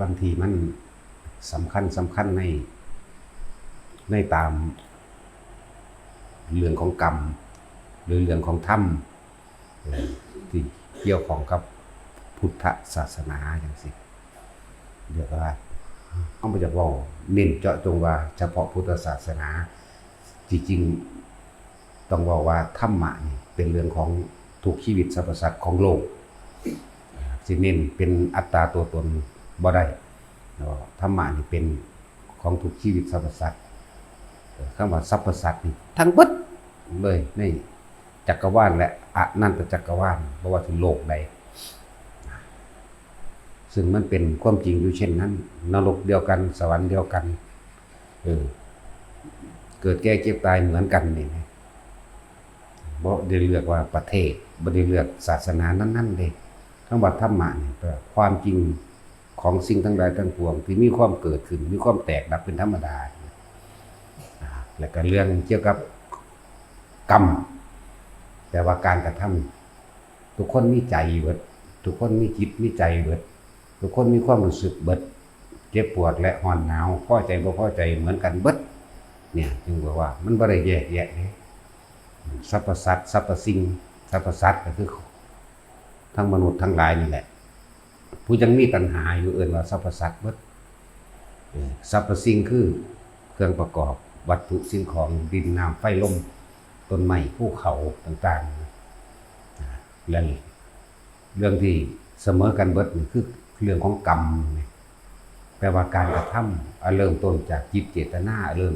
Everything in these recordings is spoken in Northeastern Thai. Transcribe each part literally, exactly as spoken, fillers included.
บางทีมันสำคัญสำคัญในในตามเรื่องของกรรม หรือเรื่องของธรรม เอ่อที่เกี่ยวข้องกับพุทธศาสนาจังซี่ เดี๋ยวก็ต้องไปจะเว้าเน้นเจาะจงว่าเฉพาะพุทธศาสนา จริงๆ ต้องบอกว่าธรรมะนี่เป็นเรื่องของทุกชีวิตสรรพสัตว์ของโลก สิเน้นเป็นอัตตาตัวตนบ่ได้เนาะ ธรรมะนี่เป็นของทุกชีวิตสรรพสัตว์ เอ่อ คำว่าสรรพสัตว์นี่ทั้งเบิดเลยในจักรวาลและอนันตจักรวาล บ่ว่าสิโลกใด ซึ่งมันเป็นความจริงอยู่เช่นนั้น นรกเดียวกัน สวรรค์เดียวกัน เออ เกิดแก่เจ็บตายเหมือนกันนี่นะ บ่ได้เลือกว่าประเทศ บ่ได้เลือกศาสนานั้นๆเด้ คำว่าธรรมะนี่แปลว่าความจริงของสิ่งทั้งหลายทั้งปวงที่มีความเกิดขึ้น มีความแตกดับเป็นธรรมดา อ่า แล้วก็เรื่องเกี่ยวกับกรรม แปลว่าการกระทำ ทุกคนมีใจเบิด ทุกคนมีจิตมีใจเบิด ทุกคนมีความรู้สึกเบิด เจ็บปวดและร้อนหนาว พอใจบ่พอใจเหมือนกันเบิด เนี่ย จึงบอกว่ามันบ่ได้แยกแยะเด้ สรรพสัตว์ สรรพสิ่ง สรรพสัตว์ก็คือทั้งมนุษย์ทั้งหลายนี่แหละ ผู้ยังมีตัณหาอยู่เอิ้นว่าสรรพสัตว์เบิด เออ สรรพสิ่งคือเครื่องประกอบวัตถุสิ่งของ ดิน น้ำ ไฟ ลม ต้นไม้ ภูเขาต่างๆ และเรื่องที่เสมอกันเบิดนี่คือเรื่องของกรรมนี่ แปลว่าการกระทำ อ่ะ เริ่มต้นจากจิตเจตนา เริ่ม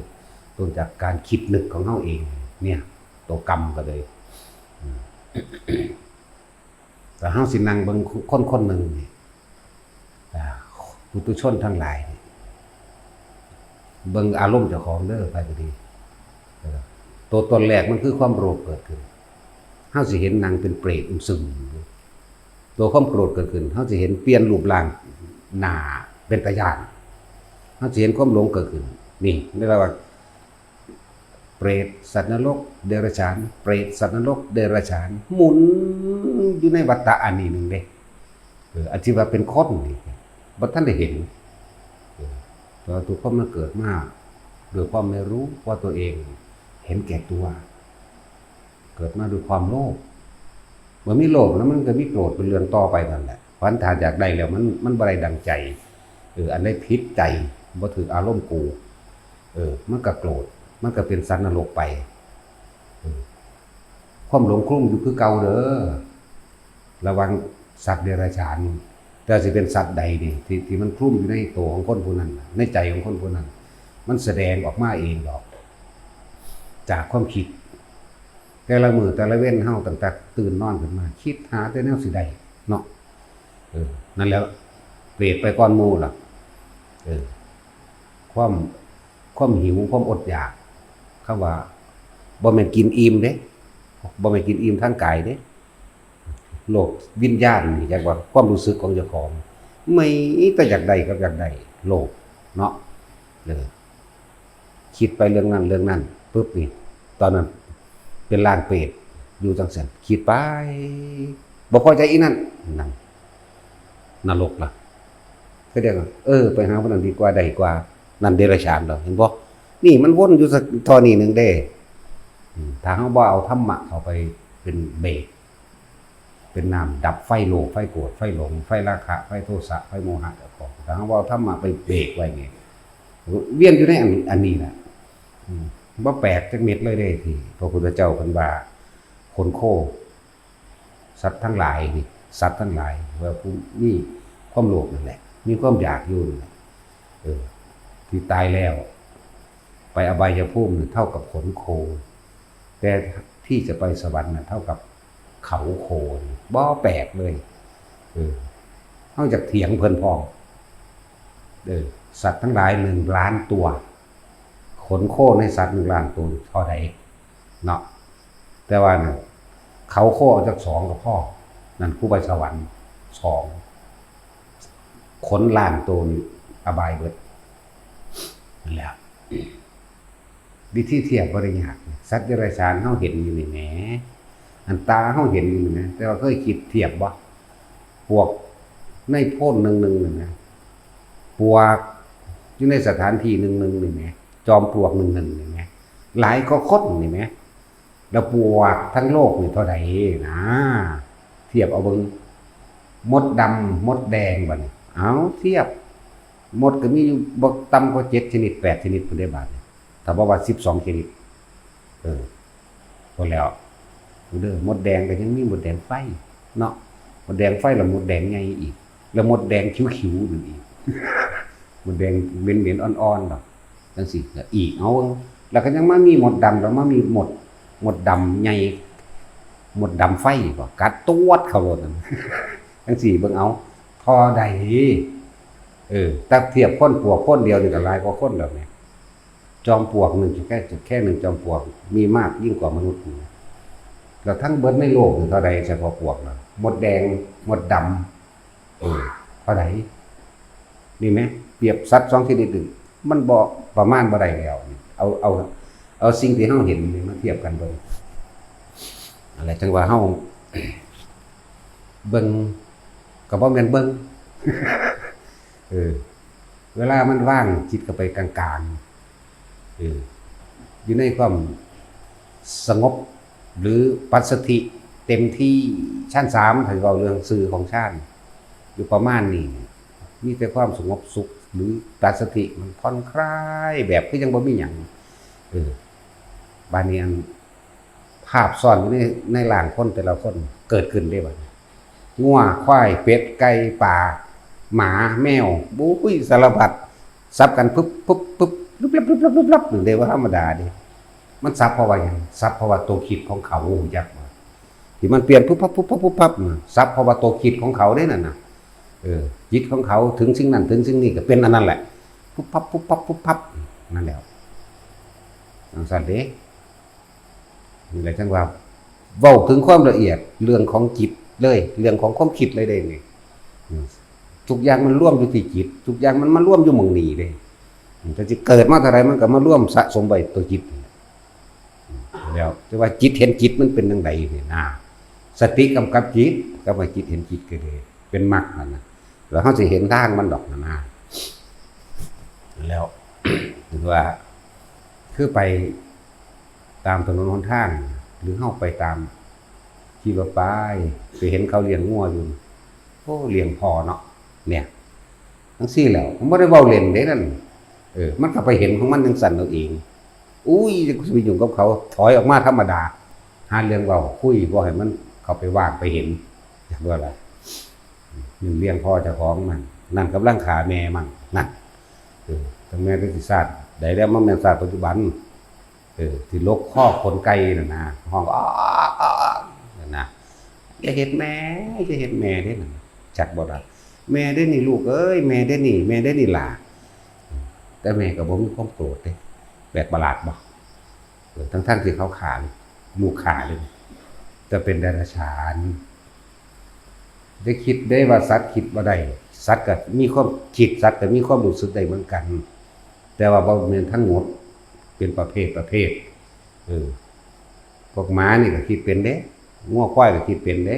ต้นจากการคิดนึกของเฮาเอง เนี่ย ตัวกรรมก็เลย อืม แต่เฮาสินั่งเบิ่งคนคนหนึ่งนี่ อ่า ปุถุชนทั้งหลายนี่ เบิ่งอารมณ์เจ้าของเด้อ ไปก็ดี เออ ตัวตนแรกมันคือความโลภเกิดขึ้น เฮาสิเห็นนั่งเป็นเปรตอึมซึม ตัวความโกรธเกิดขึ้น เฮาสิเห็นเปลี่ยนรูปร่างหน้าเป็นตาย้าน เฮาสิเห็นความหลงเกิดขึ้น นี่ ในระหว่าง เปรต สัตว์นรก เดรัจฉาน เปรต สัตว์นรก เดรัจฉาน หมุนอยู่ในวัฏฏะอันนี้หนึ่งเด้ เออ อันที่ว่าเป็นคนนี่ บ่ทันได้เห็น เออ แต่ว่าทุกคนมันเกิดมาด้วยความไม่รู้ว่าตัวเองเห็นแก่ตัว เกิดมาด้วยความโลภ เมื่อมีโลภแล้วมันก็มีโกรธเป็นเรื่องต่อไปนั่นแหละ เพราะฉะนั้นถ้าอยากได้แล้วมัน มันบ่ได้ดังใจ เออ อันใดผิดใจ บ่ถืกอารมณ์กู เออ มันก็โกรธ มันก็เป็นสัตว์นรกไป เออ ความหลงคลุ้มอยู่คือเก่าเด้อ ระวังสัตว์เดรัจฉาน แต่สิเป็นสัตว์ใดนี่ ที่ ที่มันคลุ้มอยู่ในตัวของคนผู้นั้นน่ะ ในใจของคนผู้นั้น มันแสดงออกมาเองดอก จากความคิด แต่ละมื้อแต่ละเว็นเฮาตั้งแต่ตื่นนอนขึ้นมา คิดหาแต่แนวสิได้เนาะ เออ นั่นแหละ เปรตไปก่อนหมู่ล่ะ เออ ความ ความหิว ความอดอยาก คำว่า บ่แม่นกินอิ่มเด้ บ่แม่นกินอิ่มทางกายเด้ โลกวิญญาณนี่ อยากว่าความรู้สึกของเจ้าของ ไม่แต่อยากได้กับอยากได้ โลภเนาะ เออ คิดไปเรื่องนั้นเรื่องนั้นปุ๊บนี่ ตอนนั้นเป็นร่างเปรตอยู่จังซั่น คิดไป บ่พอใจอีนั่น นั่น นรกล่ะ ก็เรียกว่า เออ ไปหาผู้นั้นดีกว่า ได้กว่า นั่นเดรัจฉานเหรอ เห็นบ่ นี่มันวนอยู่สักท่อนี้หนึ่งเด้ อืม ถ้าเฮาบ่เอาธรรมะเข้าไปเป็นเบรก เป็นน้ำดับไฟโลภ ไฟโกรธ ไฟหลง ไฟราคะ ไฟโทสะ ไฟโมหะเจ้าของ ถ้าเฮาบ่เอาธรรมะไปเบรกไว้นี่ เวียนอยู่ในอัน อันนี้แหละ อืม บ่แปลกจักเม็ดเลยเด้ ที่พระพุทธเจ้าเพิ่นว่า ขนโค สัตว์ทั้งหลายนี่ สัตว์ทั้งหลาย ว่าผู้มีความโลภนั่นแหละ มีความอยากอยู่นั่นแหละ เออ ที่ตายแล้ว ไปอบายภูมินี่เท่ากับขนโค แต่ที่จะไปสวรรค์น่ะเท่ากับเขาโคนี่ บ่แปลกเลย เออ เฮาอยากเถียงเพิ่นพร้อม เออ สัตว์ทั้งหลายหนึ่งล้านตัว ขนโคในสัตว์หนึ่งล้านตัวเท่าใดเนาะ แต่ว่าเนี่ย เขาโคเอาจักสองก็พอ นั่นผู้ไปสวรรค์สอง ขนล้านตัวนี่อบายเบิด นั่นแหละ วิธีเทียบบ่ได้ยาก สัตว์เดรัจฉานเฮาเห็นอยู่นี่แหม อันตาเฮาเห็นอยู่นี่นะ แต่ว่าเคยคิดเทียบบ่ พวกในโพนหนึ่งหนึ่งนี่นะ ปลวกอยู่ในสถานที่หนึ่งๆ นี่แหม จอมปลวกหนึ่งๆ นี่แหม หลายกว่าคนนี่แหม แล้วปลวกทั้งโลกนี่เท่าใดนะ เทียบเอาเบิ่ง มดดำ มดแดงบัดนี้ เอาเทียบ มดก็มีอยู่บ่ต่ำกว่าเจ็ดชนิด แปดชนิดพุ้นเด้บาดนี้ ถ้าบ่ว่าสิบสองชนิด เออ พุ้นแล้ว เด้อ มดแดงก็ยังมีมดแดงไฟเนาะ มดแดงไฟแล้วมดแดงใหญ่อีก แล้วมดแดงคิ้วๆ นั่นอีก มดแดงเหม็นๆ อ่อนๆ ดอก จั่งซี้ แล้วอีก เอา แล้วก็ยังมามีมดดำ แล้วมามีมด มดดำใหญ่ มดดำไฟบ่ กัดตวดเข้าโลดนั่น จั่งซี้ เบิ่งเอา เท่าใด เออ ถ้าเทียบคนปลวกคนเดียวนี่ก็หลายกว่าคนแล้วแหม จอมปลวกหนึ่ง แค่ แค่หนึ่งจอมปลวก มีมากยิ่งกว่ามนุษย์อีก แล้วทั้งเบิดในโลกนี่เท่าใดเฉพาะปลวกน่ะ มดแดง มดดำ เออ เท่าใด นี่แหม เปรียบสัตว์สองชนิดนี่ มันบ่ ประมาณบ่ได้แล้ว เอา เอา เอาสิ่งที่เฮาเห็นนี่มาเทียบกันเบิ่ง นั่นแหละ จั่งว่าเฮา เบิ่ง ก็บ่แม่นเบิ่ง เออ เวลามันว่าง จิตก็ไปกลางๆ เออ อยู่ในความสงบ หรือปัสสัทธิเต็มที่ ฌานสาม ถ้าเว้าเรื่องชื่อของฌาน อยู่ประมาณนี้ มีแต่ความสงบสุข หรือปัสสัทธิมันผ่อนคลาย แบบคือยังบ่มีหยัง เออ บาดนี้อัน ภาพซ้อนอยู่ใน ในร่างคนแต่ละคนเกิดขึ้นเด้บัดนี้ งัว ควาย เป็ด ไก่ ปลา หมา แมว บุ้ย สารพัด สับกันปึ๊บปึ๊บปึ๊บ ปึ๊บลับปึ๊บลับปึ๊บลับ นี่เด้ บ่ธรรมดาเด้ มันสับเพราะว่าหยัง สับเพราะว่าตัวคิดของเขา ฮู้จักบ่ ที่มันเปลี่ยนปุ๊บปั๊บปุ๊บปั๊บปุ๊บปั๊บน่ะ สับเพราะว่าตัวคิดของเขาเด้นั่นน่ะ เออ จิตของเขาถึงสิ่งนั้นถึงสิ่งนี้ก็เป็นอันนั้นแหละ ปุ๊บปั๊บปุ๊บปั๊บปุ๊บปั๊บ นั่นแหละ จั่งซั้นเด้ นี่แหละจั่งว่า เว้าถึงความละเอียด เรื่องของจิตเลย เรื่องของความคิดเลยเด้นี่ อืม ทุกอย่างมันรวมอยู่ที่จิต ทุกอย่างมันมารวมอยู่หม่องนี้เด้ อืม แต่สิเกิดมาเท่าใดมันก็มารวมสะสมไว้ตัวจิตนี่แหละ อืม แล้วแต่ว่าจิตเห็นจิตมันเป็นจั่งใดนี่นะ สติกำกับจิต กับว่าจิตเห็นจิตก็ดี เป็นมรรคนั่นน่ะ แล้วเฮาสิเห็นทางมันดอกนั่นนะ แล้ว ถือว่า คือไปตามถนนหนทาง หรือเฮาไปตามที่ว่าไป ไปเห็นเขาเลี้ยงงัวอยู่ โอ้ เลี้ยงพอเนาะ เนี่ย จั่งซี้แหล้ว มันบ่ได้เว้าเล่นเด้นั่น เออ มันก็ไปเห็นของมันจั่งซั้นเอาเอง อุ้ย จะไปยุ่งกับเขา ถอยออกมาธรรมดา หาเรื่องเว้า คุย บ่ให้มันเข้าไปว่างไปเห็น จักว่าล่ะ มันเลี้ยงพอเจ้าของมัน นั่นกำลังฆ่าแม่มัน นั่น เออ จั่งแม่นแต่สิชาติใดแล้ว มันแม่นชาติปัจจุบัน เออ ที่ลกคอขนไก่นั่นนะ ฮ้อง "อ้อ อ้อ อ้อ" นั่นนะ "อย่าเฮ็ดแม่ อย่าเฮ็ดแม่เด้" นั่นน่ะ จักบ่ล่ะ "แม่เด้นี่ลูกเอ้ย แม่เด้นี่ แม่เด้นี่หล่า" แต่แม่ก็บ่มีความโกรธเด้ แปลกประหลาดบ่ เออ ทั้งๆที่เขาฆ่าลูก ลูกฆ่าเลย แต่เป็นเดรัจฉาน ได้คิดได้ว่าสัตว์คิดบ่ได้ สัตว์ก็มีความคิด สัตว์ก็มีความรู้สึกได้เหมือนกัน แต่ว่าบ่แม่นทั้งหมด เป็นประเภทประเภท เออ พวกหมานี่ก็คิดเป็นเด้ งัวควายก็คิดเป็นเด้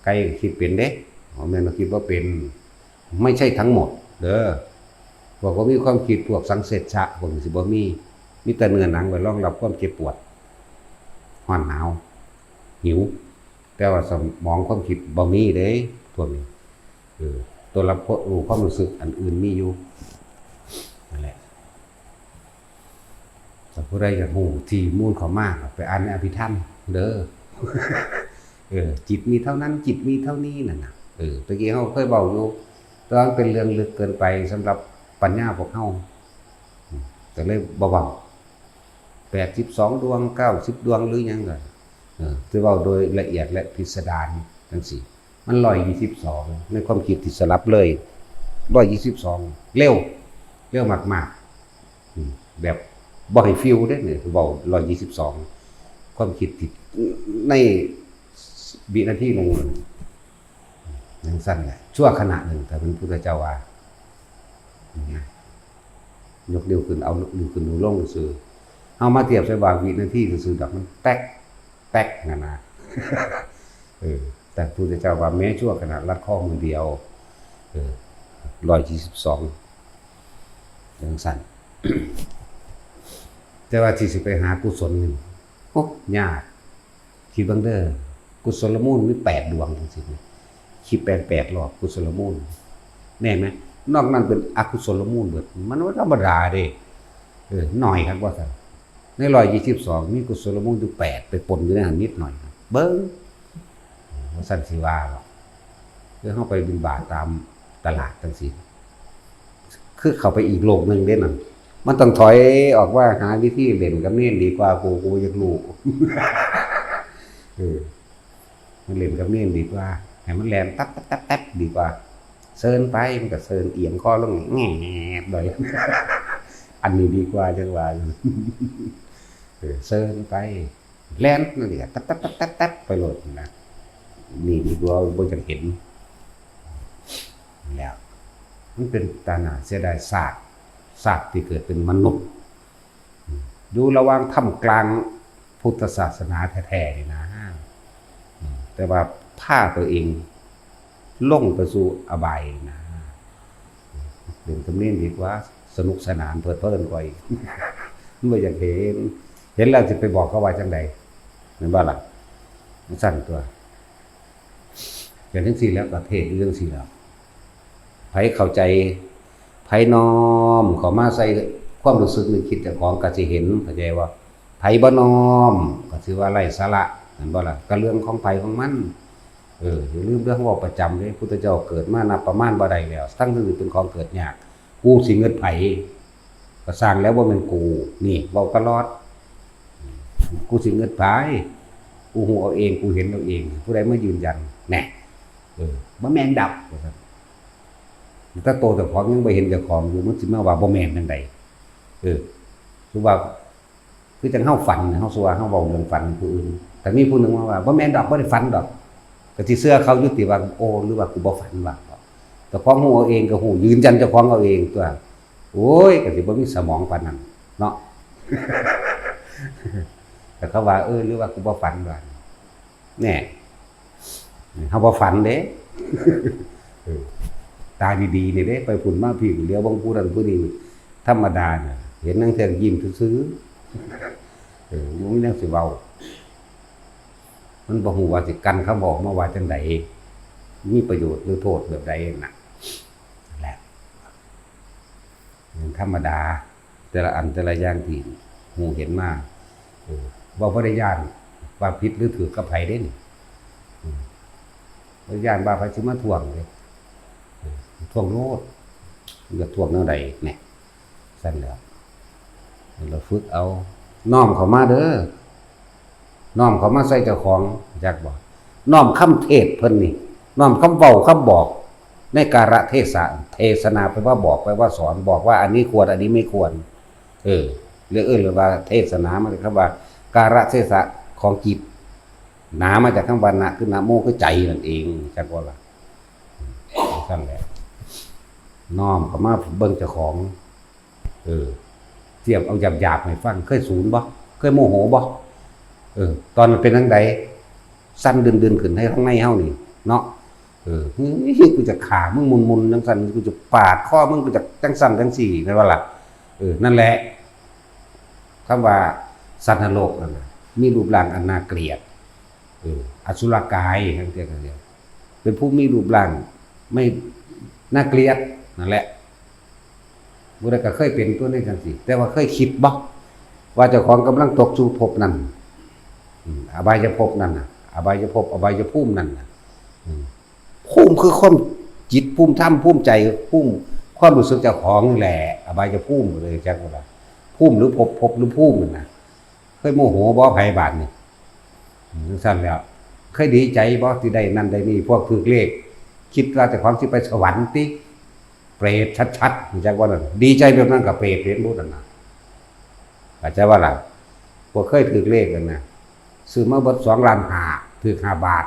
ไก่ก็คิดเป็นเด้ บ่แม่นว่าคิดบ่เป็น ไม่ใช่ทั้งหมดเด้อ พวกบ่มีความคิด พวกสังเสชะ พวกนี้สิบ่มี มีแต่เนื้อหนังไว้รองรับความเจ็บปวด ร้อนหนาว หิว แต่ว่าสมองความคิดบ่มีเด้ พวกนี้ เออ ตัวรับรู้ความรู้สึกอันอื่นมีอยู่ นั่นแหละ ถ้าผู้ใดอยากรู้ที่มูลเขามาก ไปอ่านในอภิธรรมเด้อ เออ จิตมีเท่านั้น จิตมีเท่านี้นั่นน่ะ เออ ตะกี้เฮาเคยเว้าอยู่ แต่ว่ามันเป็นเรื่องลึกเกินไปสำหรับปัญญาพวกเฮา อืม ก็เลยบ่เว้า แปดสิบสองดวง เก้าสิบดวงหรือหยังก็ เออ สิเว้าโดยละเอียดและพิสดารจั่งซี้ มันร้อยยี่สิบสอง ในความคิดที่สลับเลย ร้อยยี่สิบสอง เร็ว เร็วมากๆ อืม แบบบ่ให้ฟิวเด้เนี่ย เว้าร้อยยี่สิบสอง ความคิดที่ในวินาทีหนึ่ง จั่งซั้นแหละ ชั่วขณะหนึ่ง ถ้าเป็นพุทธเจ้าว่า นะ ยกนิ้วขึ้น เอานิ้วขึ้น นิ้วลงซื่อ เอามาเทียบใส่ว่าวินาทีซื่อๆ ดอก มันแต๊ก แต๊กนั่นนะ เออ แต่พุทธเจ้าว่าแม้ชั่วขณะลัดข้อมือเดียว เออ ร้อยยี่สิบสอง จังซั่น แต่ว่าที่สิไปหากุศลนี่ โอ้ ยาก คิดเบิ่งเด้อ กุศลมูลมีแปดดวงจังซี่ คิดแปด แปดรอบ กุศลมูล แน่นไหม นอกนั้นเป็นอกุศลมูลเบิด มันบ่ธรรมดาเด้ เออ น้อยคักว่าซั่น ในร้อยยี่สิบสอง มีกุศลมูลอยู่แปด ไปปนอยู่ในหั้นนิดหน่อย เบิ่ง ว่าซั่นสิว่าบ่ คือเฮาไปบิณฑบาตตามตลาดจังซี่ คือเข้าไปอีกโลกหนึ่งเด้นั่น มันต้องถอยออกว่าหาวิธีเล่นกับเณรดีกว่า กู กูอยากรู้ เออ มันเล่นกับเณรดีกว่า ให้มันแล่นตับตับตับตับดีกว่า เซินไป มันก็เซินเอียงคอลงแงบเลย อันนี้ดีกว่าจังว่า เออ เซินไป แล่นนั่นนี่ ตับตับตับตับตับไปโลดนะ นี่ดีกว่า บ่อยากเห็น แล้ว มันเป็นตาหน้าเสียดาย ชาติ ชาติที่เกิดเป็นมนุษย์ อยู่ระหว่างท่ามกลางพุทธศาสนาแท้ๆ นี่นะ แต่ว่าพาตัวเองลงไปสู่อบายนะ เล่นกับเณรดีกว่า สนุกสนานเพลิดเพลินกว่าอีก มันบ่อยากเห็น เห็นแล้วสิไปบอกเขาว่าจังใด แม่นบ่ล่ะ มันสั่นตัว อย่างจังซี่แล้วก็เทศน์เรื่องซี่แล้ว ไผเข้าใจ ไผน้อมเข้ามาใส่ความรู้สึกนึกคิดเจ้าของก็สิเห็น เข้าใจบ่ ไผบ่น้อมก็สิว่าไร้สาระ แม่นบ่ล่ะ ก็เรื่องของไผของมัน เออ อย่าลืมเรื่องเว้าประจำเด้ พุทธเจ้าเกิดมานับประมาณบ่ได้แล้ว ทั้งๆ ที่เป็นของเกิดยาก กูสิเงิดไผ ก็สร้างแล้วบ่แม่นกู นี่เว้าตลอด กูสิเงิดไผ กูฮู้เอาเอง กูเห็นเอาเอง ผู้ใดมายืนยัน แหน่ เออ บ่แม่นดอก ว่าซั่น แต่โตเจ้าของยังบ่เห็นเจ้าของอยู่ มันสิมาว่าบ่แม่นจั่งใด เออ คือว่า คือจั่งเฮาฝันน่ะ เฮาสิว่าเฮาเว้าเรื่องฝันผู้อื่น แต่มีผู้หนึ่งมาว่า บ่แม่นดอก บ่ได้ฝันดอก ก็สิเชื่อเขาอยู่ติว่า โอ้ หรือว่ากูบ่ฝันวะ เจ้าของฮู้เอาเองก็ฮู้ ยืนยันเจ้าของเอาเองตัว โอ้ย ก็สิบ่มีสมองปานนั้นเนาะ แต่เขาว่า เออ หรือว่ากูบ่ฝันวะ แน่ เฮาบ่ฝันเด้ เออ ตาดีๆ นี่เด้ ไปพุ้นมาพี้ เหลียวเบิ่งผู้นั้นผู้นี้ ธรรมดาน่ะ เห็นลางเทื่อยิ้มซื่อๆ เออ บ่มีหยังสิเว้า มันบ่ฮู้ว่าสิกันคำเว้ามาว่าจั่งใด มีประโยชน์หรือโทษแบบใดน่ะ นั่นแหละ มันธรรมดา แต่ละอันแต่ละอย่างที่ฮู้เห็นมา เออ เว้าบ่ได้ย้านว่าผิดหรือถูกกับไผเด้นี่ อืม บ่ได้ย้านว่าไผสิมาท้วงเด้ เออ ท้วงโลด มันก็ท้วงแนวใด แหน่ ซั่นแหล้ว เราฝึกเอา น้อมเข้ามาเด้อ น้อมเข้ามาใส่เจ้าของ จักบ่ น้อมคำเทศน์เพิ่นนี่ น้อมคำเว้าคำบอก ในกาลเทศะ เทศนาแปลว่าบอก แปลว่าสอน บอกว่าอันนี้ควร อันนี้ไม่ควร เออ เรียกเอิ้นว่าเทศนา มันคำว่า กาลเทศะของจิต นะ มาจากคำว่านะ คือนะโม คือใจนั่นเอง จักบ่ล่ะ ซั่นแหละ น้อมเข้ามาเบิ่งเจ้าของ เออ เทียบเอาหยาบๆ ให้ฟัง เคยสูนบ่ เคยโมโหบ่ เออ ตอนนั้นเป็นจั่งใด สั่นดืนๆ ขึ้นให้ข้างในเฮานี่ เนาะ เออ เฮ้ย กูจะฆ่ามึงมุนๆ จั่งซั่น กูจะปาดคอมึง กูจะจั่งซั่นจั่งซี่ แม่นบ่ล่ะ เออ นั่นแหละ คำว่าสัตว์นรกนั่นน่ะ มีรูปร่างอันน่าเกลียด เออ อสุรกาย ทั้งเทื่อกันเดียว เป็นผู้มีรูปร่างไม่น่าเกลียด นั่นแหละ บ่ได้ก็เคยเป็นตัวนี้จั่งซี่ แต่ว่าเคยคิดบ่ ว่าเจ้าของกำลังตกสู่ภพนั่น อืม อบายภพนั่นน่ะ อบายภพ อบายภูมินั่นน่ะ อืม ภูมิคือความจิต ภูมิธรรม ภูมิใจ ภูมิความรู้สึกเจ้าของนี่แหละ อบายภูมิเลย จักว่า ภูมิหรือภพ ภพหรือภูมินั่นน่ะ เคยโมโหบ่ ไผบาดนี่ อืม จั่งซั่นแล้ว เคยดีใจบ่ ที่ได้นั่นได้นี่ พวกถูกเลข คิดว่าเจ้าของสิไปสวรรค์ติ เปรตชัดๆ จักว่านั่น ดีใจแบบนั้นกับเปรตเห็นบ่นั่นน่ะ เข้าใจบ่ล่ะ พวกเคยถูกเลขกันนะ ซื้อมาเบิดสองล้านห้า ถูกห้าบาท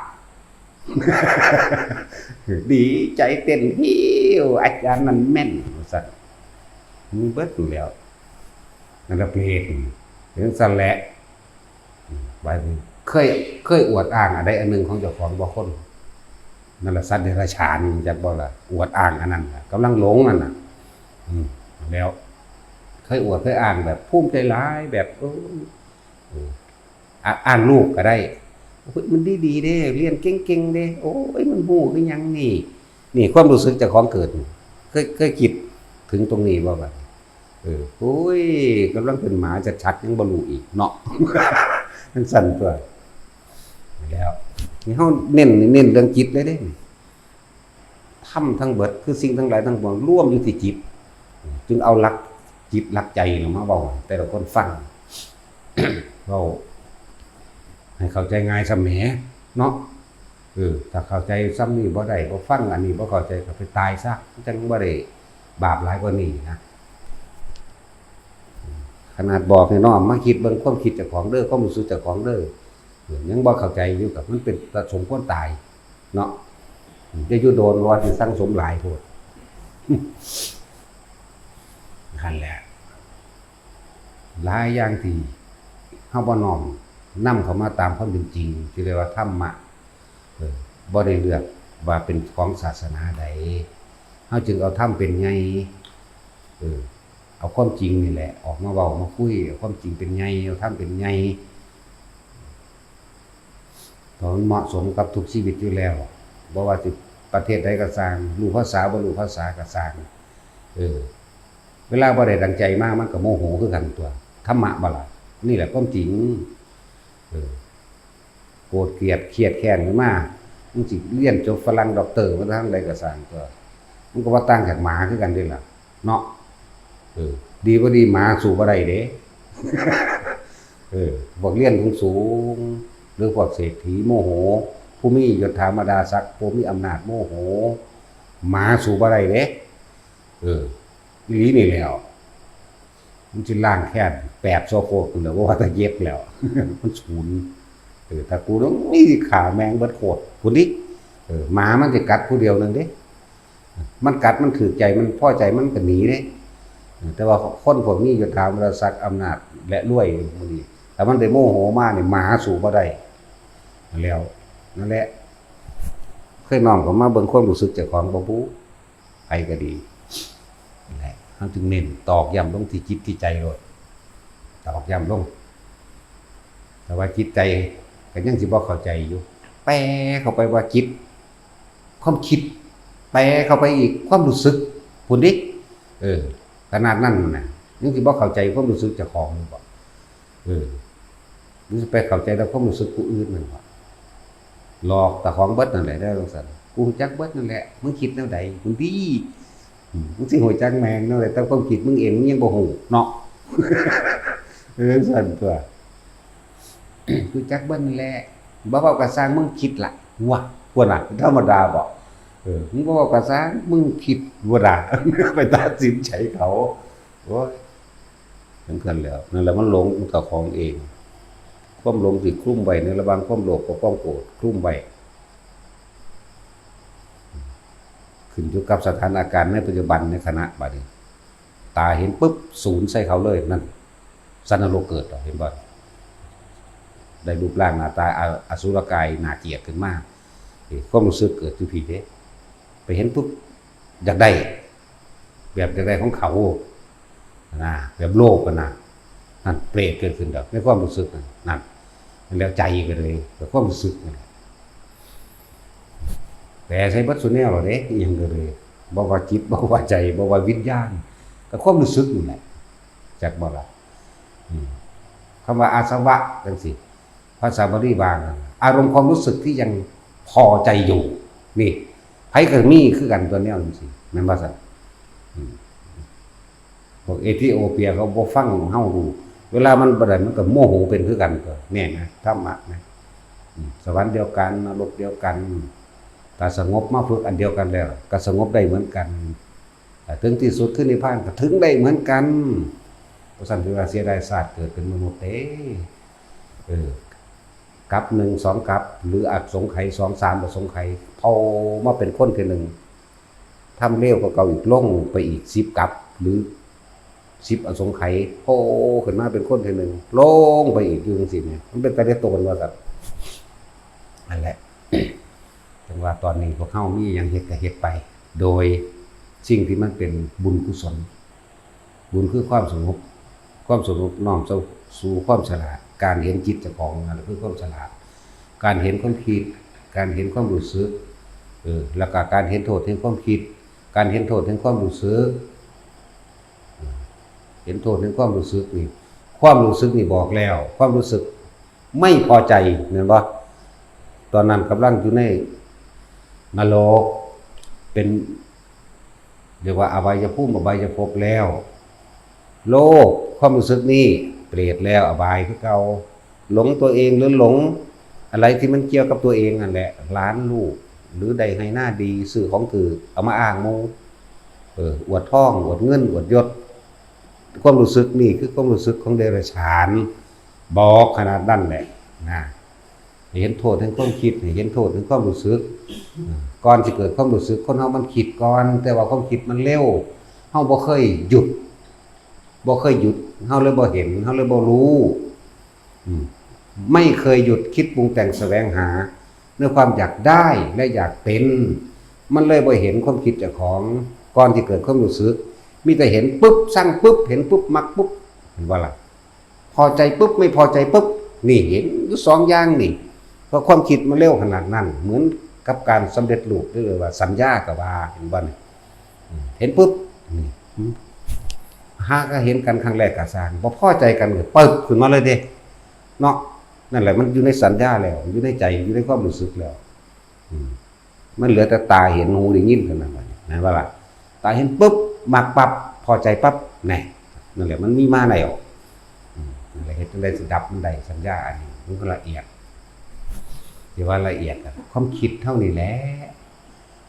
ดีใจเต้นฮิ้ว อาจารย์นั่นแม่น ว่าซั่น มีเบิดอยู่แล้ว นั่นละเปรต จั่งซั่นแหละ บาดนี้เคย เคยอวดอ้างอันใดอันหนึ่งของเจ้าของบ่คน นั่นละสัตว์เดรัจฉาน จักบ่ล่ะ อวดอ้างอันนั้นน่ะ กำลังหลงนั่นน่ะ อืม แล้ว เคยอวดเคยอ้างแบบภูมิใจหลายแบบ เออ เออ อ่ะ อ้างลูกก็ได้ โอ้ย มันดีดีเด้ เรียนเก่งๆเด้ โอ้ย มันฮู้คือหยังนี่ นี่ความรู้สึกเจ้าของเกิดนี่ เคย เคยคิดถึงตรงนี้บ่บัดนี้? เออ โอ้ย กำลังเป็นหมาชัดๆ ยังบ่รู้อีกเนาะ จั่งซั่นตั่ว แล้ว นี่เฮาเน้น เน้นเรื่องจิตเลยเด้ ธรรมทั้งเบิด คือสิ่งทั้งหลายทั้งปวงรวมอยู่ที่จิต จึงเอาหลักจิตหลักใจน่ะมาเว้าให้แต่ละคนฟัง เว้าให้เข้าใจง่ายซะแหมเนาะ เออ ถ้าเข้าใจซำนี้บ่ได้ บ่ฟังอันนี้บ่เข้าใจก็ไปตายซะ มันจั่งบ่ได้บาปหลายกว่านี้นะ ขนาดบอกให้น้อมมาคิดเบิ่งความคิดเจ้าของเด้อ ความรู้สึกเจ้าของเด้อ ยังบ่เข้าใจอยู่ ก็มันเป็นสมควรตายเนาะ จะอยู่โดน ว่าสิสั่งสมหลายโพด นั่นแหละ หลายอย่างที่เฮาบ่น้อมนำเข้ามาตามความเป็นจริง ที่เรียกว่าธรรมะ เออ บ่ได้เลือกว่าเป็นของศาสนาใด เฮาจึงเอาธรรมเป็นใหญ่ เออ เอาความจริงนี่แหละ ออกมาเว้ามาคุย เอาความจริงเป็นใหญ่ เอาธรรมเป็นใหญ่ เพราะมันเหมาะสมกับทุกชีวิตอยู่แล้ว บ่ว่าสิประเทศใดก็ซ่าง รู้ภาษาบ่รู้ภาษาก็ซ่าง เออ เวลาบ่ได้ดังใจมา มันก็โมโหคือกันตั่ว ธรรมะบ่ล่ะ นี่แหละความจริง เออ โกรธเกลียดเครียดแค้นขึ้นมา มึงสิเรียนจบฝรั่งด็อกเตอร์มาทางใดก็ซ่างตั่ว มันก็บ่ต่างจากหมาคือกันเด้ล่ะ เนาะ เออ ดีบ่ดีหมาสู้บ่ได้เด้ เออ พวกเรียนสูงๆ หรือพวกเศรษฐีโมโห ผู้มียศถาบรรดาศักดิ์ ผู้มีอำนาจโมโห หมาสู้บ่ได้เด้ เออ อีหลีนี่แหล้ว มันสิล้างแค้นแปดโซโครกพู้นแหล้ว บ่ว่าแต่เย็บแล้ว มันสูน เออ ถ้ากูต้องมีสิฆ่าแม่งเบิดโคตรพู้นติ เออ หมามันสิกัดผู้เดียวหนึ่งเด้ มันกัดมันถืกใจ มันพอใจมันก็หนีเด้ เออ แต่ว่าคนพวกนี้ยศถาบรรดาศักดิ์อำนาจและรวยหมู่นี้ ถ้ามันได้โมโหมานี่หมาสู้บ่ได้ แล้ว นั่นแหละ เคยน้อมเข้ามาเบิ่งความรู้สึกเจ้าของบ่บุ ไผก็ดี นั่นแหละ เฮาจึงเน้นตอกย้ำลงที่จิตที่ใจโลด ตอกย้ำลง แต่ว่าจิตใจก็ยังสิบ่เข้าใจอยู่ แปลเข้าไปว่าจิต ความคิด แปลเข้าไปอีกความรู้สึกพู้นติ เออ ขนาดนั้นน่ะ ยังสิบ่เข้าใจความรู้สึกเจ้าของอยู่บ่ เออ หรือสิไปเข้าใจแต่ความรู้สึกผู้อื่นนั่นบ่ หลอกเจ้าของเบิดนั่นแหละ เด้อจั่งซั่น กูรู้จักเบิดนั่นแหละ มึงคิดแนวใด มึงดี อืม มึงสิรู้จักแม่งแนวใด แต่ความคิดมึงเองมึงยังบ่รู้เนาะ เออ จั่งซั่นตั่ว รู้จักเบิดนั่นแหละ บ่เว้าก็ซ่าง มึงคิดล่ะ วะ พวกน่ะ ธรรมดาบ่ เออ มึงบ่เว้าก็ซ่าง มึงคิด พวกน่ะ ไปตัดสินใส่เขา โอ้ย จั่งซั่นแหล้ว นั่นแหละมันหลงเจ้าของเอง ความหลงที่คลุมไว้ในระหว่างความโลภกับความโกรธ คลุมไว้ ขึ้นอยู่กับสถานการณ์ในปัจจุบันในขณะบัดนี้ ตาเห็นปุ๊บ สูนใส่เขาเลย นั่น สัตว์นรกเกิดแล้ว เห็นบ่ ได้รูปร่างหน้าตาอ- อสุรกายน่าเกลียดขึ้นมา เอ้ย ความรู้สึกเกิดอยู่พี้เด้ ไปเห็นปุ๊บ อยากได้ แบบอยากได้ของเขา นะ แบบโลภกันนะ นั่นเปรตเกิดขึ้นแล้ว ในความรู้สึกนั่น นั่น แล้วใจก็เลย แบบความรู้สึกนั่นแหละ แปลใส่เบิดซุแนวแล้วเด้ อิหยังก็เลย บ่ว่าจิต บ่ว่าใจ บ่ว่าวิญญาณ ก็ความรู้สึกนั่นแหละ จักบ่ล่ะ อืม คำว่าอาสวะจั่งซี้ ภาษาบาลีว่า อารมณ์ความรู้สึกที่ยังพอใจอยู่ นี่ ไผก็มีคือกันตัวแนวจั่งซี้ แม่นบ่ซั่น? อืม พวกเอธิโอเปียเขาบ่ฟังเฮารู้ เวลามันบ่ได้มันก็โมโหเป็นคือกัน ก็เนี่ยนะ ธรรมะนะ อืม สวรรค์เดียวกัน นรกเดียวกัน ถ้าสงบมาฝึกอันเดียวกันแล้ว ก็สงบได้เหมือนกัน แต่ถึงที่สุดคือนิพพานก็ถึงได้เหมือนกัน เพราะฉะนั้นถือว่าเสียดายชาติเกิดเป็นมนุษย์เด้ เออ กับหนึ่งสองกับ หรืออสงไขยสองสามอสงไขย เผ่ามาเป็นคนทีหนึ่ง ทำเลวกว่าเก่าอีก ลงไปอีกสิบกับ หรือสิบอสงไขย โผล่ขึ้นมาเป็นคนทีหนึ่ง ลงไปอีกอยู่จั่งซี้เนี่ย มันเป็นตาเลียโตนว่าซั่น นั่นแหละ จั่งว่าตอนนี้พวกเฮามีหยังเฮ็ดก็เฮ็ดไป โดยสิ่งที่มันเป็นบุญกุศล บุญคือความสงบ ความสงบน้อมสู่ความฉลาด การเห็นจิตเจ้าของนั่นคือความฉลาด การเห็นความคิด การเห็นความรู้สึก เออ แล้วก็การเห็นโทษแห่งความคิด การเห็นโทษแห่งความรู้สึก เห็นโทษแห่งความรู้สึกนี่ ความรู้สึกนี่บอกแล้ว ความรู้สึกไม่พอใจ แม่นบ่ ตอนนั้นกำลังอยู่ในนรก เป็น เรียกว่าอบายภูมิ อบายภพแล้ว โลก ความรู้สึกนี่ เปรตแล้ว อบายคือเก่า หลงตัวเองหรือหลงอะไรที่มันเกี่ยวกับตัวเองนั่นแหละ หลานลูก หรือได้ไฮ่นาดี ซื้อของถูก เอามาอ้างหมู่ เออ อวดทอง อวดเงิน อวดยศ ความรู้สึกนี่คือความรู้สึกของเดรัจฉาน บอกขนาดนั้นแหละนะ ให้เห็นโทษแห่งความคิด ให้เห็นโทษแห่งความรู้สึก ก่อนสิเกิดความรู้สึก คนเฮามันคิดก่อน แต่ว่าความคิดมันเร็ว เฮาบ่เคยหยุด บ่เคยหยุด เฮาเลยบ่เห็น เฮาเลยบ่รู้ อืม ไม่เคยหยุดคิดปรุงแต่งแสวงหา ในความอยากได้และอยากเป็น มันเลยบ่เห็นความคิดเจ้าของ ก่อนที่เกิดความรู้สึก มีแต่เห็นปุ๊บ ซังปุ๊บ เห็นปุ๊บ มักปุ๊บ เห็นบ่ล่ะ พอใจปุ๊บ ไม่พอใจปุ๊บ นี่เห็นอยู่สองอย่างนี่ เพราะความคิดมันเร็วขนาดนั้น เหมือนกับการสำเร็จรูป หรือว่าสัญญาก็ว่า เห็นบ่นี่ อืม เห็นปุ๊บ นี่ อืม หากเห็นกันครั้งแรกก็ซ่าง บ่พอใจกันก็ปึ๊บขึ้นมาเลยเด้ เนาะ นั่นแหละ มันอยู่ในสัญญาแล้ว อยู่ในใจ อยู่ในความรู้สึกแล้ว อืม มันเหลือแต่ตาเห็น หูได้ยินเท่านั้นบัดนี้ แม่นบ่ล่ะ ตาเห็นปุ๊บ มักปั๊บ พอใจปั๊บ แน่ นั่นแหละ มันมีมาแล้ว อืม นั่นแหละ เฮ็ดจั่งใดสิดับมันได้ สัญญาอันนี้ มันก็ละเอียด ที่ว่าละเอียดอะ ความคิดเฮานี่แหละ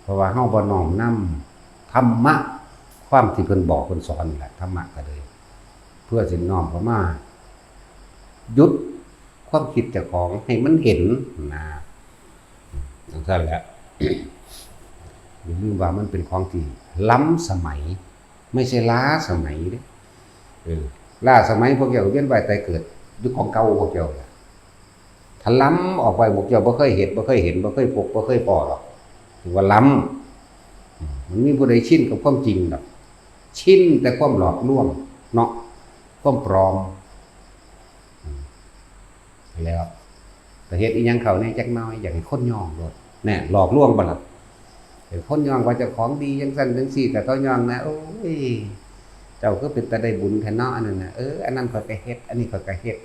เพราะว่าเฮาบ่น้อมนำธรรมะ ความที่เพิ่นบอกเพิ่นสอนนี่แหละ ธรรมะก็เลย เพื่อสิน้อมเข้ามาหยุดความคิดเจ้าของให้มันเห็นนะ จั่งซั้นแหละ อย่าลืมว่ามันเป็นของที่ล้ำสมัย ไม่ใช่ล้าสมัยเด้ เออ ล้าสมัยพวกเจ้าเวียนว่ายตายเกิดอยู่ของเก่าพวกเจ้าแหละ ถ้าล้ำออกไป พวกเจ้าบ่เคยเห็น บ่เคยเห็น บ่เคยพบ บ่เคยพ้อหรอก ถือว่าล้ำ อืม มันมีผู้ใดชินกับความจริงดอก ชินแต่ความหลอกลวงเนาะ ความปลอม อืม แล้ว แต่เฮ็ดอีหยังเข้าแหน่จักหน่อย อยากให้คนยองโลด แน่ หลอกลวงบ่ล่ะ ให้คนยองว่าเจ้าของดีจั่งซั้นจั่งซี้ แต่เขายองนะ โอ้ย เจ้าคือเป็นตาได้บุญแท้เนาะ อันนั้นน่ะ เออ อันนั้นข้อยก็เฮ็ด อันนี้ข้อยก็เฮ็ด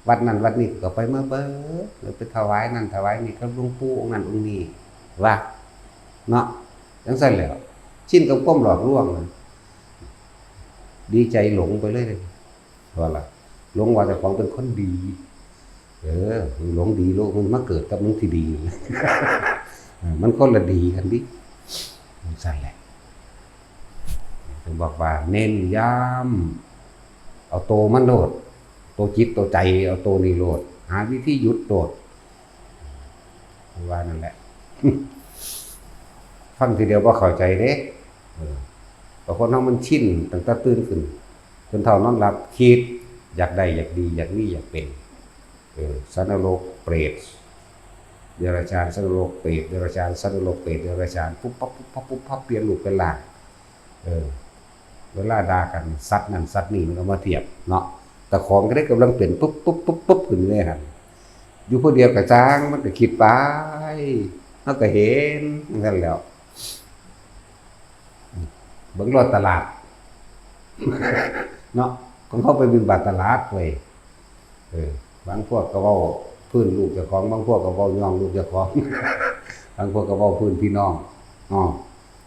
วัดนั้นวัดนี้ก็ไปมาเบิด หรือไปถวายนั่นถวายนี่กับหลวงปู่องค์นั้นองค์นี้ ว่า เนาะ จั่งซั้นแหล้ว ชินกับความหลอกลวงนะ ดีใจหลงไปเลย ว่าล่ะ หลงว่าเจ้าของเป็นคนดี เออ มึงหลงดีโลด มึงมาเกิดกับมึงที่ดี เออ มันคนละดีกันดิ จั่งซั้นแหละ ถึงบอกว่าเน้นย้ำ เอาโตมันโลด โตจิตโตใจ เอาโตนี่โลด หาวิธีหยุดโลด ว่านั่นแหละ ฟังทีเดียวบ่เข้าใจเด้ เออ บางคนเฮามันชินตั้งแต่ตื่นขึ้น จนเฒ่านอนหลับ คิด อยากได้ อยากดี อยากมี อยากเป็น เออ สัตว์นรก เปรต เดรัจฉาน สัตว์นรก เปรต เดรัจฉาน สัตว์นรก เปรต เดรัจฉาน ปุ๊บปั๊บ ปุ๊บปั๊บ ปุ๊บปั๊บ เปลี่ยนรูปเป็นร่าง เออ เวลาด่ากัน สัตว์นั่นสัตว์นี่ มันก็มาเทียบเนาะ แต่ของก็ได้กำลังเป็นปุ๊บปุ๊บปุ๊บปุ๊บขึ้นเลยหั่น อยู่ผู้เดียวก็ซ่าง มันก็คิดไป เฮาก็เห็นจั่งซั้นแหล้ว เบิ่งรอดตลาด เนาะ ของเขาไปบิณฑบาตตลาดเว้ย เออ บางพวกก็เว้าพื้นลูกเจ้าของ บางพวกก็เว้ายองลูกเจ้าของ บางพวกก็เว้าพื้นพี่น้อง อ้อ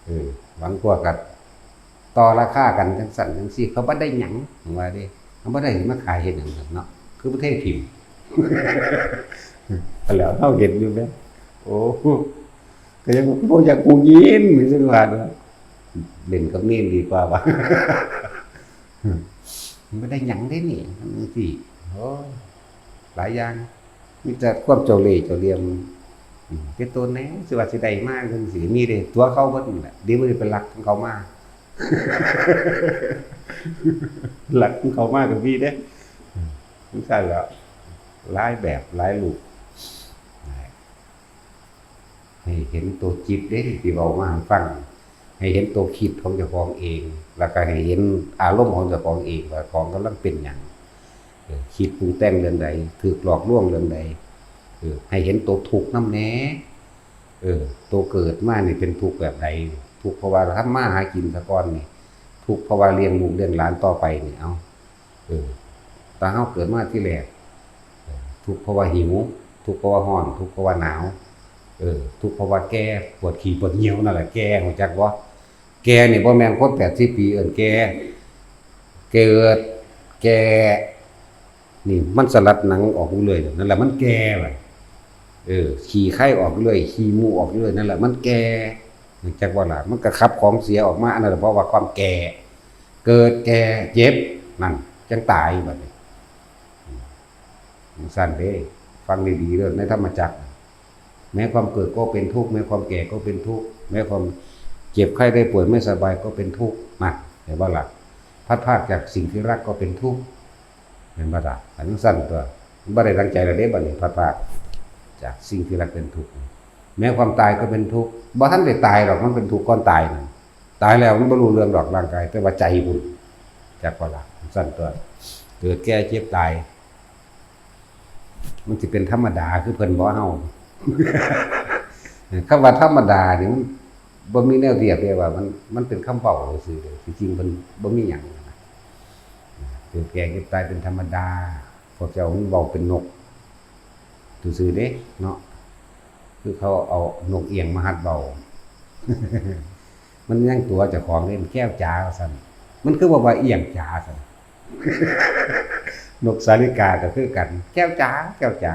เออ บางพวกก็ต่อราคากันจั่งซั้นจั่งซี้ เขาบ่ได้หยัง ว่าเด้ เขาบ่ได้มาขายเฮ็ดหยังดอกเนาะ คือประเทศถิ่ม แล้วเฮาเห็นอยู่แม่น โอ้ ก็ยังบ่อยากฮู้ยิน จั่งว่าเนาะ เล่นกับเนนดีกว่าว่ะ มันบ่ได้หยังเด้นี่ จั่งซี้ โอ้ย หลายอย่าง มีแต่ความเจ้าเล่ห์เจ้าเหลี่ยม อืม เป็นต้นแหน่ สิว่าสิได้มาจั่งซี้ มีเด้ ตั๋วเขาเบิดนั่นแหละ เดี๋ยวมันสิไปลักของเขามา ลักของเขามาก็มีเด้ อืม จั่งซั้นแหล้ว หลายแบบ หลายรูป ให้เห็นตัวจิตเด้ ที่เว้ามาให้ฟัง ให้ ให้เห็นตัวคิดของเจ้าของเอง แล้วก็ให้เห็นอารมณ์ของเจ้าของเอง ว่าของกำลังเป็นหยัง เออ คิดปรุงแต่งเรื่องใด ถูกหลอกลวงเรื่องใด เออ ให้เห็นตัวทุกข์นำแหน่ เออ ตัวเกิดมานี่เป็นทุกข์แบบใด ทุกข์เพราะว่าทำมาหากินซะก่อนนี่ ทุกข์เพราะว่าเลี้ยงลูกเลี้ยงหลานต่อไปนี่ เอ้า เออ ตอนเฮาเกิดมาทีแรก เออ ทุกข์เพราะว่าหิว ทุกข์เพราะว่าร้อน ทุกข์เพราะว่าหนาว เออ ทุกข์เพราะว่าแก่ ปวดขี้ปวดเยี่ยวนั่นแหละ แก่ รู้จักบ่ แก่นี่บ่แม่นคนแปดสิบปีเอิ้นแก่ เกิด แก่ นี่มันสลัดหนังออกอยู่เรื่อย นั่นแหละมันแก่บัด เออ ขี้ไคออกเรื่อย ขี้มูกออกเรื่อย นั่นแหละมันแก่ รู้จักบ่ล่ะ มันก็ขับของเสียออกมา อันนั้นแหละเพราะว่าความแก่ เกิด แก่ เจ็บ นั่น จั่งตายบัดนี้ อืม จั่งซั้นเด้ ฟังดีๆเด้อ ในธรรมจักร แม้ความเกิดก็เป็นทุกข์ แม้ความแก่ก็เป็นทุกข์ แม้ความเจ็บไข้ได้ป่วยไม่สบายก็เป็นทุกข์ นะ เห็นบ่ล่ะ พลัดพรากจากสิ่งที่รักก็เป็นทุกข์ เห็นบ่ล่ะ อันนั้นจั่งซั้นตั๊ว บ่ได้ตั้งใจแล้วเด้ บัดนี้พลัดพรากจากสิ่งที่รักเป็นทุกข์ แม้ความตายก็เป็นทุกข์ บ่ทันได้ตายดอก มันเป็นทุกข์ก่อนตายนั่น ตายแล้วมันบ่รู้เรื่องดอกร่างกาย แต่ว่าใจพุ้น จักบ่ล่ะ จั่งซั้นตั๊ว เกิดแก่เจ็บตาย มันสิเป็นธรรมดาคือเพิ่นบ่ เฮา คำว่าธรรมดานี่มันบ่มีแนวเทียบเด้ว่ามัน มันเป็นคำเว้าซื่อๆเด้ ที่จริงเพิ่นบ่มีหยังนะ เกิดแก่เจ็บตายเป็นธรรมดา พวกเจ้ามันเว้าเป็นนกซื่อๆเด้เนาะ คือเขาเอานกเอี้ยงมาหัดเว้า มันยังตั๋วเจ้าของเด้ แก้วจ๋าว่าซั่น มันคือบ่ว่าเอี้ยงจ๋าซั่น นกสาลิกาก็คือกัน แก้วจ๋า แก้วจ๋า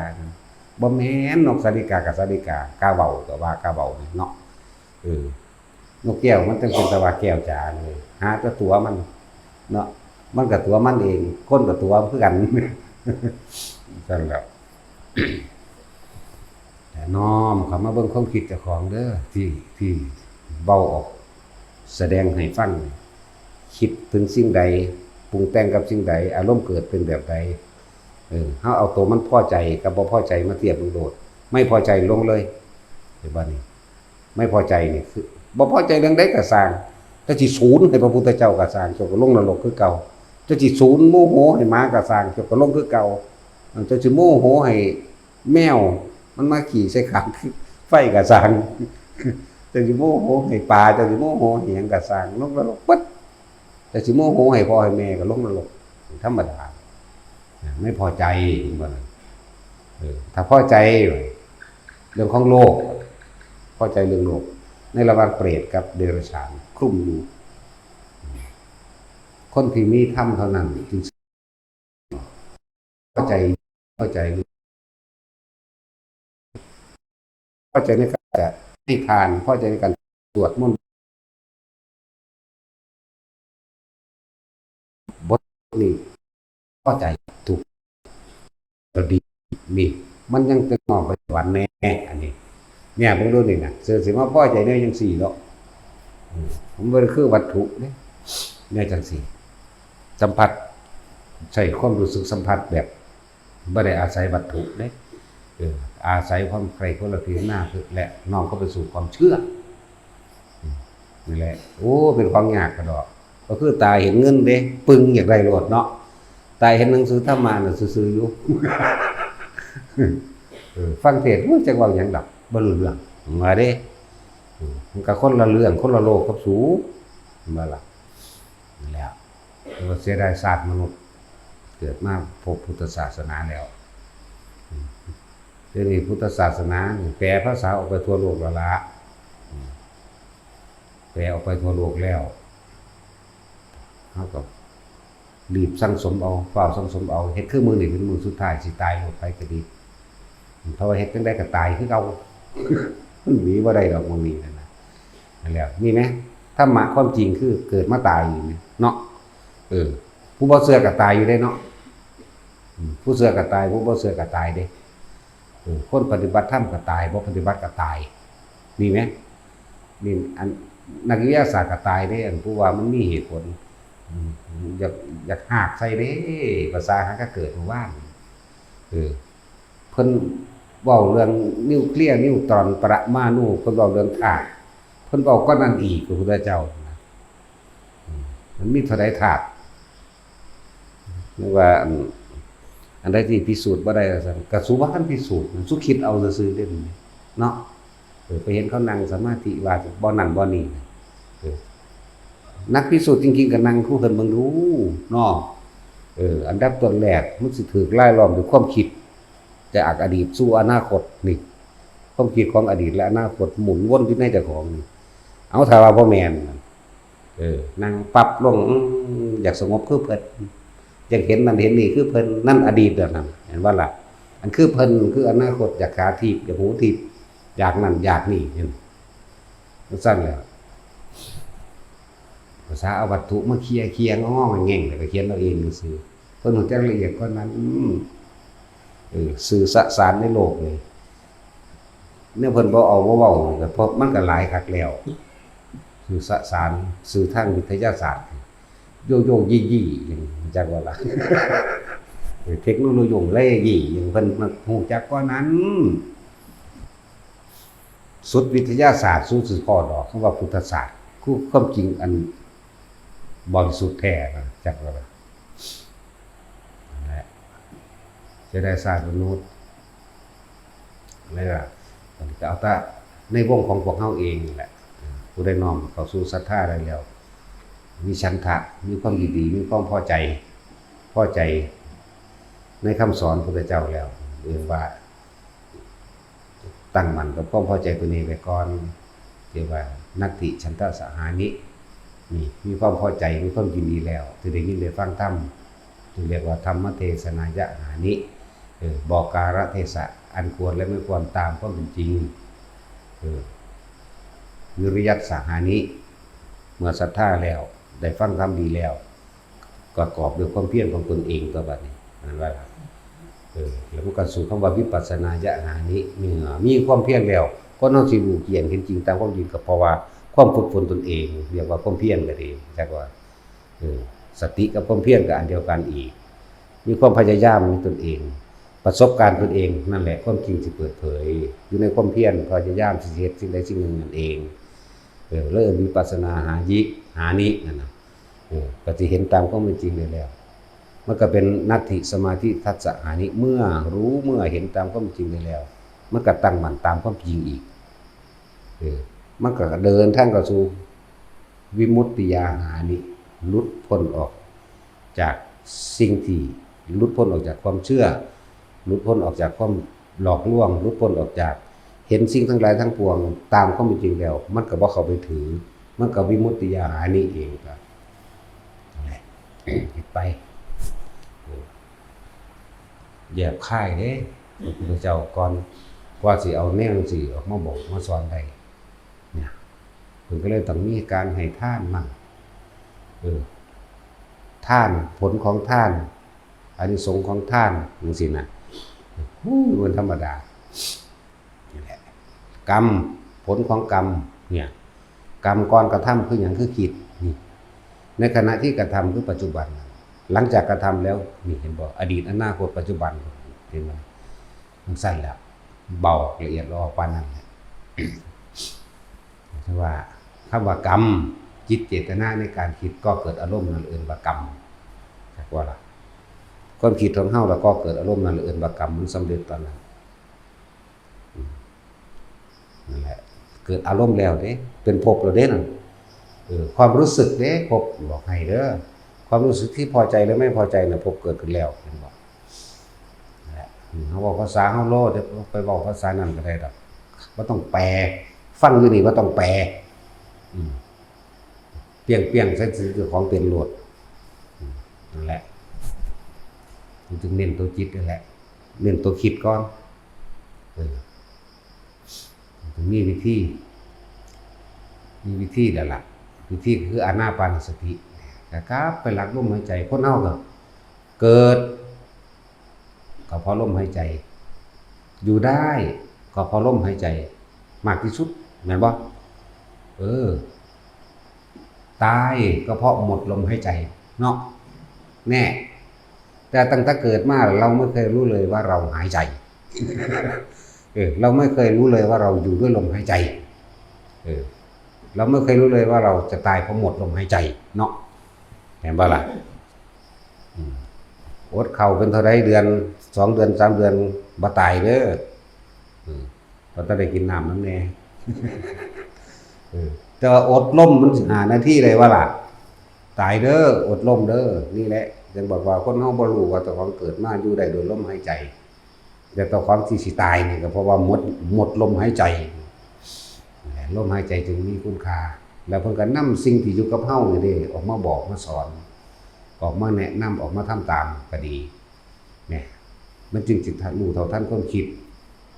บ่แม่น นกสาลิกากับสาลิกา กาเว้าก็ว่ากาเว้านี่เนาะ เออ นกแก้วมันจั่งเป็นตาว่าแก้วจ๋าเลย หาแต่ตั๋วมันเนาะ มันก็ตั๋วมันเอง คนก็ตั๋วคือกัน ซั่นแหละ น้อมเข้ามาเบิ่งความคิดเจ้าของเด้อ ที่ ที่เว้าออก แสดงให้ฟัง คิดถึงสิ่งใด ปรุงแต่งกับสิ่งใด อารมณ์เกิดเป็นแบบใด เออ เฮาเอาตัวมันพอใจกับบ่พอใจมาเทียบดูโลด ไม่พอใจลงเลย เห็นบ่นี่ ไม่พอใจนี่คือ บ่พอใจเรื่องใดก็ซ่าง เจ้าสิสูนให้พระพุทธเจ้าก็ซ่าง เจ้าก็ลงนรกคือเก่า เจ้าสิสูนโมโหให้หมาก็ซ่าง เจ้าก็ลงคือเก่า เจ้าสิโมโหให้แมวมันมาขี้ใส่ขันไฟก็ซ่าง เจ้าสิโมโหให้ปลา เจ้าสิโมโหให้หยังก็ซ่าง ลงนรกปึ๊ด เจ้าสิโมโหให้พ่อให้แม่ก็ลงนรก ธรรมดา ไม่พอใจ เห็นบ่ล่ะ เออ ถ้าพอใจ เรื่องของโลก พอใจเรื่องโลก ในระหว่างเปรตกับเดรัจฉานคลุมอยู่ คนที่มีธรรมเท่านั้นจึงพอใจ พอใจ พอใจในการจะให้ทาน พอใจในการสวดมนต์ บทนี้พอใจ ถูก ก็ดี นี่ มันยังจะมองไปสวรรค์แน่ อันนี้ เนี่ย เบิ่งดูนี่นะ เสือสิมาพอใจแนวจั่งซี้เนาะ อืม มันบ่ได้คือวัตถุเด้ แนวจั่งซี้ สัมผัส ใช้ความรู้สึกสัมผัสแบบ บ่ได้อาศัยวัตถุเด้ เออ อาศัยความใคร่ความพิจารณาและน้อมเข้าไปสู่ความเชื่อ อืม นี่แหละ โอ้ เป็นของยากกะดอก ก็คือตาเห็นเงินเด้ ปึงอยากได้โลดเนาะ ตาเห็นหนังสือธรรมะน่ะซื่อๆอยู่ เออ ฟังเทศน์ โอ้ย จักเว้าหยังดอก บ่รู้เรื่อง ว่าเด้ อืม มันก็คนละเรื่อง คนละโลกกับสู เห็นบ่ล่ะ นั่นแหละ แต่ว่าเสียดายชาติมนุษย์ เกิดมาพบพุทธศาสนาแล้ว อืม เดี๋ยวนี้พุทธศาสนานี่แปลภาษาออกไปทั่วโลกแล้วล่ะ อืม แปลออกไปทั่วโลกแล้ว เฮาก็รีบสั่งสมเอา ฟ้าวสั่งสมเอา เฮ็ดคือมื้อนี้เป็นมื้อสุดท้าย สิตายโลด ไผก็ดี เพราะว่าเฮ็ดจั่งใดก็ตายคือเก่า มันหนีบ่ได้ดอก มื้อนี้นั่นน่ะ นั่นแหละ นี่แหม ธรรมะความจริงคือเกิดมาตายอยู่นี่เนาะ เออ ผู้บ่เชื่อก็ตายอยู่เด้เนาะ อืม ผู้เชื่อก็ตาย ผู้บ่เชื่อก็ตายเด้ เออ คนปฏิบัติธรรมก็ตาย บ่ปฏิบัติก็ตาย นี่แหม นี่อันนักวิทยาศาสตร์ก็ตายเด้ อันผู้ว่ามันมีเหตุผล อืม อยาก อยากฮากใส่เด้ ภาษาหากะเกิดเมื่อวาน เออ เพิ่นเว้าเรื่องนิวเคลียร์ นิวตรอน ปรมาณู เพิ่นเว้าเรื่องธาตุ เพิ่นเว้าก้อนนั้นอีก พระพุทธเจ้านะ อืม มันมีเท่าใดธาตุ นึกว่าอัน อันใดที่พิสูจน์บ่ได้ว่าซั่น กะสูบ่ทันพิสูจน์ สูคิดเอาซื่อๆเด้ เนาะ เออ ไปเห็นเขานั่งสมาธิว่าบ่นั่นบ่นี่ เออ นักพิสูจน์จริงๆ ก็นั่งคู่เพิ่นเบิ่งดูเนาะ เออ อันดับต้นแรกมันสิถูกรายล้อมด้วยความคิด จากอดีตสู่อนาคตนี่ ความคิดของอดีตและอนาคตหมุนวนอยู่ในเจ้าของนี่ เอาถ้าว่าบ่แม่น เออ นั่งปั๊บลง อืม อยากสงบคือเพิ่น อยากเห็นนั่นเห็นนี่คือเพิ่น นั่นอดีตแล้วนั่น เห็นบ่ล่ะ อันคือเพิ่นคืออนาคต อยากตาทิพย์ อยากหูทิพย์ อยากนั่นอยากนี่ เห็น จั่งซั้นแหละ ภาษาเอาวัตถุมาเคลียร์ เคลียร์ งอๆแง่งๆ แล้วก็เขียนเอาเองซื่อ เพิ่นรู้จักละเอียดกว่านั้น อืม เออ สื่อสสารในโลกนี่ เนี่ยเพิ่นบ่เอาบ่เว้านี่ก็เพราะมันก็หลายคักแล้ว สื่อสสาร สื่อทางวิทยาศาสตร์ โยโย่ยี่ยี่ จักว่าล่ะ เทคโนโลยีเลยยี่ เพิ่นมารู้จักกว่านั้น สุดวิทยาศาสตร์ สุดสิพ้อดอก คำว่าพุทธศาสตร์ คือความจริงอันบริสุทธิ์แท้นะ จักว่าล่ะ นั่นแหละ เสียดายชาติมนุษย์ แล้วก็ ก็เอาแต่ในวงของพวกเฮาเองนี่แหละ ผู้ใดน้อมเข้าสู่ศรัทธาได้แล้ว มีฉันทะ มีความยินดี มีความพอใจ พอใจในคำสอนพระพุทธเจ้าแล้ว เรียกว่า ตั้งมั่นกับความพอใจตัวนี้ไว้ก่อน เรียกว่า นัตถิฉันทะสหานิ นี่ มีความพอใจ มีความยินดีแล้ว ที่ได้ยินได้ฟังธรรม จึงเรียกว่า ธรรมเทศนายะหานิ เออ บอกกาลเทศะ อันควรและไม่ควรตามความเป็นจริง เออ วิริยัสสหานิ เมื่อศรัทธาแล้ว ได้ฟังธรรมดีแล้ว ประกอบด้วยความเพียรของตนเองตัวบัดนี้ นั่นว่าล่ะ เออ แล้วมันก็สู่คำว่าวิปัสสนายะหานิ เมื่อมีความเพียรแล้ว คนเฮาสิรู้แจ้งเห็นจริงตามความจริง ก็เพราะว่าความฝึกฝนตนเอง เรียกว่าความเพียรก็ดี จักว่า เออ สติกับความเพียรก็อันเดียวกันอีก มีความพยายามในตนเอง ประสบการณ์ตนเอง นั่นแหละความจริงสิเปิดเผย อยู่ในความเพียร พยายามสิเฮ็ดสิ่งใดสิ่งหนึ่งนั่นเอง เออ แล้วเอิ้นวิปัสสนาหายิ หานิ นั่นน่ะ เออ ก็สิเห็นตามความเป็นจริงได้แล้ว มันก็เป็นนัตถิสมาธิทัสสะหานิ เมื่อรู้เมื่อเห็นตามความจริงได้แล้ว มันก็ตั้งมั่นตามความจริงอีก เออ มันก็เดินทางเข้าสู่วิมุตติยาหานิ หลุดพ้นออกจากสิ่งที่ หลุดพ้นออกจากความเชื่อ หลุดพ้นออกจากความหลอกลวง หลุดพ้นออกจาก เห็นสิ่งทั้งหลายทั้งปวงตามความเป็นจริงแล้ว มันก็บ่เข้าไปถือ มันก็วิมุตติยาหานิเองครับ นั่นแหละ เฮ็ดไป แยบคายเด้ พระพุทธเจ้าก่อน กว่าสิเอาแนวจั่งซี้ออกมาบอกมาสอนได้ เนี่ย เพิ่นก็เลยต้องมีการให้ทานมั่ง เออ ทาน ผลของทาน อานิสงส์ของทาน จั่งซี้นะ โอ้ย มันธรรมดา นี่แหละ กรรม ผลของกรรม เนี่ย กรรมก่อนกระทำคือหยัง คือคิด นี่ ในขณะที่กระทำคือปัจจุบัน หลังจากกระทำแล้ว นี่เห็นบ่ อดีต อนาคต ปัจจุบัน เห็นบ่ จั่งซั้นแหละ เบาละเอียดละออปานนั้นแหละ แต่ว่าคำว่ากรรม จิตเจตนาในการคิดก่อเกิดอารมณ์นั่นเอิ้นว่ากรรม จักว่าล่ะ ความคิดของเฮาแล้วก่อเกิดอารมณ์นั่นเอิ้นว่ากรรม มันสำเร็จตอนนั้น อืม นั่นแหละ เกิดอารมณ์แล้วเด้ เป็นภพแล้วเด้นั่น เออ ความรู้สึกเด้ ภพบอกให้เด้อ ความรู้สึกที่พอใจและไม่พอใจน่ะ ภพเกิดขึ้นแล้ว เห็นบ่ นั่นแหละ อืม เฮาเว้าภาษาเฮาโลด เดี๋ยวไปเว้าภาษานั้นก็ได้ดอก บ่ต้องแปล ฟังอยู่นี่บ่ต้องแปล อืม เปรี้ยงๆ ใส่ซื่อๆ ของเป็นโลด อืม นั่นแหละ มันจึงเน้นตัวจิตนั่นแหละ เน้นตัวคิดก่อน เออ มันมีวิธี มีวิธีแล้วล่ะ วิธีคืออานาปานสติ ก็กลับไปหลักลมหายใจ คนเฮาก็เกิด ก็เพราะลมหายใจ อยู่ได้ ก็เพราะลมหายใจ มากที่สุด แม่นบ่ เออ ตายก็เพราะหมดลมหายใจ เนาะ แน่ แต่ตั้งแต่เกิดมาเราไม่เคยรู้เลยว่าเราหายใจ เออ เราไม่เคยรู้เลยว่าเราอยู่ด้วยลมหายใจ เออ เราไม่เคยรู้เลยว่าเราจะตายเพราะหมดลมหายใจเนาะ เห็นปะล่ะ อืม อดข้าวเป็นเท่าใดเดือน สองเดือน สามเดือน บ่ตายเด้อ อืม ก็ต้องได้กินน้ำนำแน่ เออ แต่ว่าอดลมมันสิห้านาทีได้วะล่ะ ตายเด้อ อดลมเด้อ นี่แหละ ยังบอกว่าคนเฮาบ่รู้ว่าเจ้าของเกิดมาอยู่ได้โดยลมหายใจ แต่เจ้าของที่สิตายนี่ก็เพราะว่าหมด หมดลมหายใจ ลมหายใจจึงมีคุณค่า แล้วเพิ่นก็นำสิ่งที่อยู่กับเฮานี่เด้ ออกมาบอกมาสอน ออกมาแนะนำ ออกมาทำตามก็ดี เนี่ย มันจึงสิรู้เท่าทันความคิด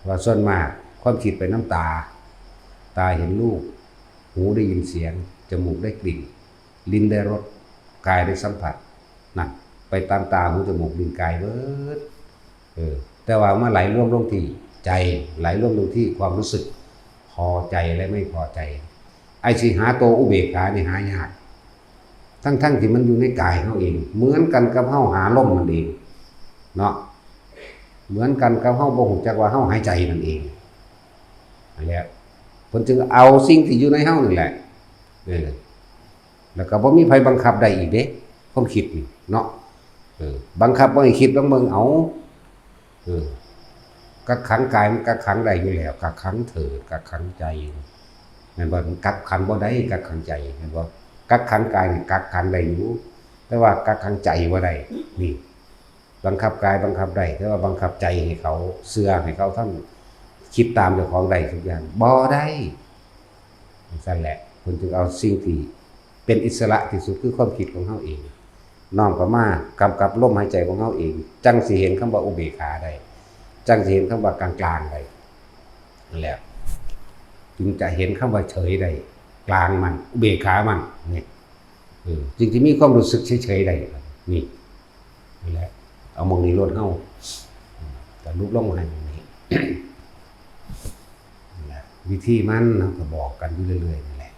ว่าส่วนมากความคิดไปนำตา ตาเห็นรูป หูได้ยินเสียง จมูกได้กลิ่น ลิ้นได้รส กายได้สัมผัส นั่น ไปตามตา หู จมูก ลิ้น กายเบิด เออ แต่ว่ามาไหลรวมลงที่ใจ ไหลรวมลงที่ความรู้สึก พอใจและไม่พอใจ ไอ้สิหาตัวอุเบกขานี่หายาก ทั้งๆที่มันอยู่ในกายเฮาเอง เหมือนกันกับเฮาหาลมนั่นเอง เนาะ เหมือนกันกับเฮาบ่ฮู้จักว่าเฮาหายใจนั่นเอง นั่นแหละ เพิ่นจึงเอาสิ่งที่อยู่ในเฮานั่นแหละ เออ แล้วก็บ่มีไผบังคับได้อีกเด้ ความคิดนี่เนาะ เออ บังคับบ่ให้คิด ลองเบิ่งเอา เออ กักขังกายมันกักขังได้อยู่แล้ว กักขังเถิด กักขังใจ แม่นบ่ กักขังบ่ได้ กักขังใจ แม่นบ่ กักขังกายนี่กักขังได้อยู่ แต่ว่ากักขังใจบ่ได้ นี่ บังคับกายบังคับได้ แต่ว่าบังคับใจให้เขาเชื่อ ให้เขาทำ คิดตามเจ้าของได้ทุกอย่าง บ่ได้ จั่งซั้นแหละ เพิ่นจึงเอาสิ่งที่เป็นอิสระที่สุดคือความคิดของเฮาเอง น้อมเข้ามากำกับลมหายใจของเฮาเอง จั่งสิเห็นคำว่าอุเบกขาได้ จั่งสิเห็นคำว่ากลางๆได้ นั่นแหละ จึงจะเห็นคำว่าเฉยได้ กลางมัน อุเบกขามัน นี่ เออ จึงสิมีความรู้สึกเฉยๆได้ นี่ นั่นแหละ เอาหม่องนี้โลดเฮา สรุปลงให้หม่องนี้ นั่นแหละ วิธีมันเฮาก็บอกกันอยู่เรื่อยๆนั่นแหละ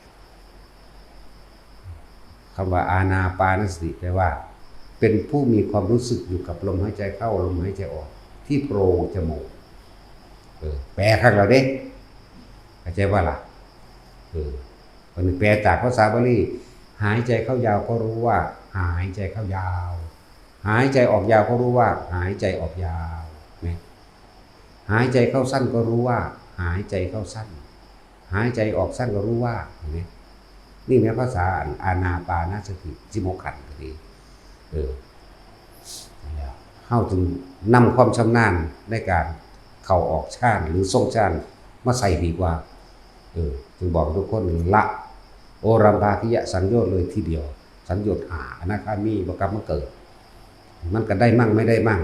คำว่าอานาปานสติแปลว่า เป็นผู้มีความรู้สึกอยู่กับลมหายใจเข้า ลมหายใจออก ที่โพรงจมูก เออ แปลคักแล้วเด้ เข้าใจบ่ล่ะ เออ มันแปลจากภาษาบาลี หายใจเข้ายาวก็รู้ว่า หายใจเข้ายาว หายใจออกยาวก็รู้ว่า หายใจออกยาว เนี่ย หายใจเข้าสั้นก็รู้ว่า หายใจเข้าสั้น หายใจออกสั้นก็รู้ว่า เห็นไหม นี่แม่นภาษาอันอานาปานสติสิบหกขันธ์ก็ดี เออ เฮาจึงนำความชำนาญในการเข้าออกฌานหรือทรงฌานมาใส่ดีกว่า เออ จึงบอกทุกคนละโอรัมภากิยสังโยชน์เลยทีเดียว สังโยชน์ห้า อนาคามีบ่กลับมาเกิด มันก็ได้มั่งไม่ได้มั่ง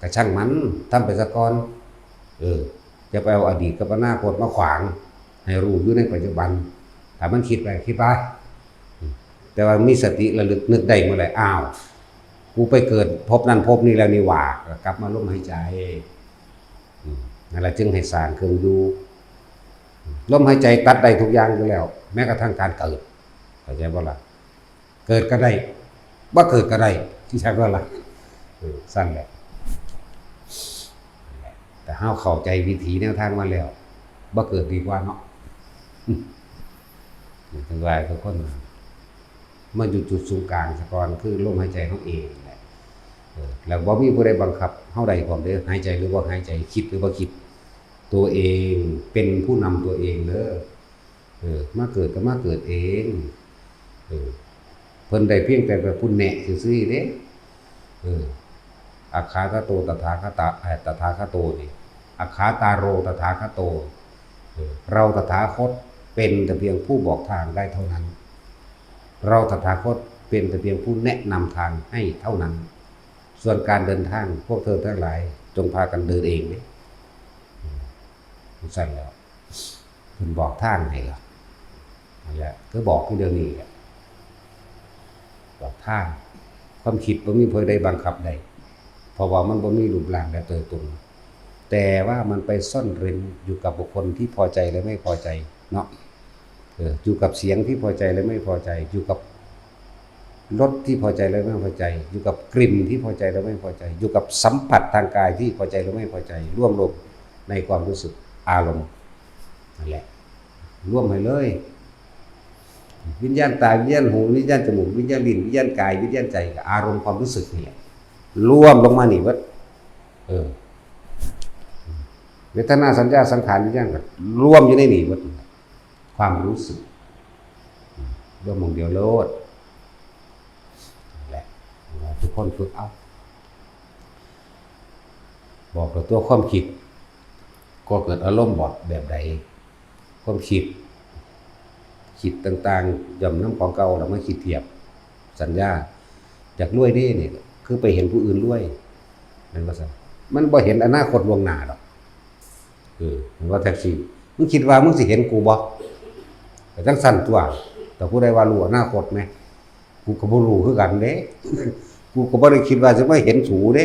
ก็ช่างมัน ทำไปซะก่อน เออ อย่าไปเอาอดีตกับอนาคตมาขวาง ให้รู้อยู่ในปัจจุบัน ถ้ามันคิดไปคิดไป แต่ว่ามีสติระลึกนึกได้เมื่อไหร่ อ้าว กูไปเกิดภพนั้นภพนี้แล้วนี่หว่า ก็กลับมาลมหายใจ อืม นั่นแหละจึงให้สร้างเครื่องอยู่ ลมหายใจตัดได้ทุกอย่างอยู่แล้ว แม้กระทั่งการเกิด เข้าใจบ่ล่ะ เกิดก็ได้ บ่เกิดก็ได้ ที่ใช่บ่ล่ะ เออ ซั่นแหละ แต่เฮาเข้าใจวิธีแนวทางมาแล้ว บ่เกิดดีกว่าเนาะ อืม ถึงว่าทุกคน มาอยู่จุดศูนย์กลางซะก่อน คือลมหายใจเฮาเองแหละ เออ แล้วบ่มีผู้ใดบังคับเฮาได้พร้อมเด้อ หายใจหรือบ่หายใจ คิดหรือบ่คิด ตัวเองเป็นผู้นำตัวเองเด้อ เออ มาเกิดก็มาเกิดเอง เออ เพิ่นได้เพียงแต่เป็นผู้แนะซื่อๆเด้ เออ อักขาโตตถาคตะ เอ่อ ตถาคโตนี่ อักขาตาโรตถาคโต เออ เราตถาคตเป็นแต่เพียงผู้บอกทางได้เท่านั้น เราตถาคตเป็นแต่เพียงผู้แนะนำทางให้เท่านั้น ส่วนการเดินทางพวกเธอทั้งหลายจงพากันเดินเองเด้ อืม ซั่นแล้ว เพิ่นบอกทางให้ล่ะ นั่นแหละ คือบอกคือเดี๋ยวนี้แหละ บอกทาง ความคิดบ่มีผู้ใดบังคับได้ เพราะว่ามันบ่มีรูปร่างและตัวตน แต่ว่ามันไปซ่อนเร้นอยู่กับบุคคลที่พอใจและไม่พอใจเนาะ เออ อยู่กับเสียงที่พอใจและไม่พอใจ อยู่กับรสที่พอใจและไม่พอใจ อยู่กับกลิ่นที่พอใจและไม่พอใจ อยู่กับสัมผัสทางกายที่พอใจและไม่พอใจ รวมลงในความรู้สึกอารมณ์ นั่นแหละ รวมให้เลย วิญญาณตา วิญญาณหู วิญญาณจมูก วิญญาณลิ้น วิญญาณกาย วิญญาณใจ กับอารมณ์ความรู้สึกนี่แหละ รวมลงมานี่เบิด เออ เวทนา สัญญา สังขาร วิญญาณ ก็รวมอยู่ในนี่เบิด ความรู้สึก รวมหม่องเดียวโลด นั่นแหละ ทุกคนฝึกเอา บอกกับตัวความคิด ก็เกิดอารมณ์บอกแบบใด ความคิด คิดต่างๆ ย่อมนำของเก่าแล้วมาคิดเทียบ สัญญา อยากรวยเด้นี่ คือไปเห็นผู้อื่นรวย แม่นบ่ซั่น มันบ่เห็นอนาคตล่วงหน้าดอก เออ มันว่าแท็กซี่ มึงคิดว่ามึงสิเห็นกูบ่ ก็จั่งซั่นตั๊ว แต่ผู้ใดว่ารู้อนาคตแหม กูก็บ่รู้คือกันเด้ กูก็บ่ได้คิดว่าสิมาเห็นสูเด้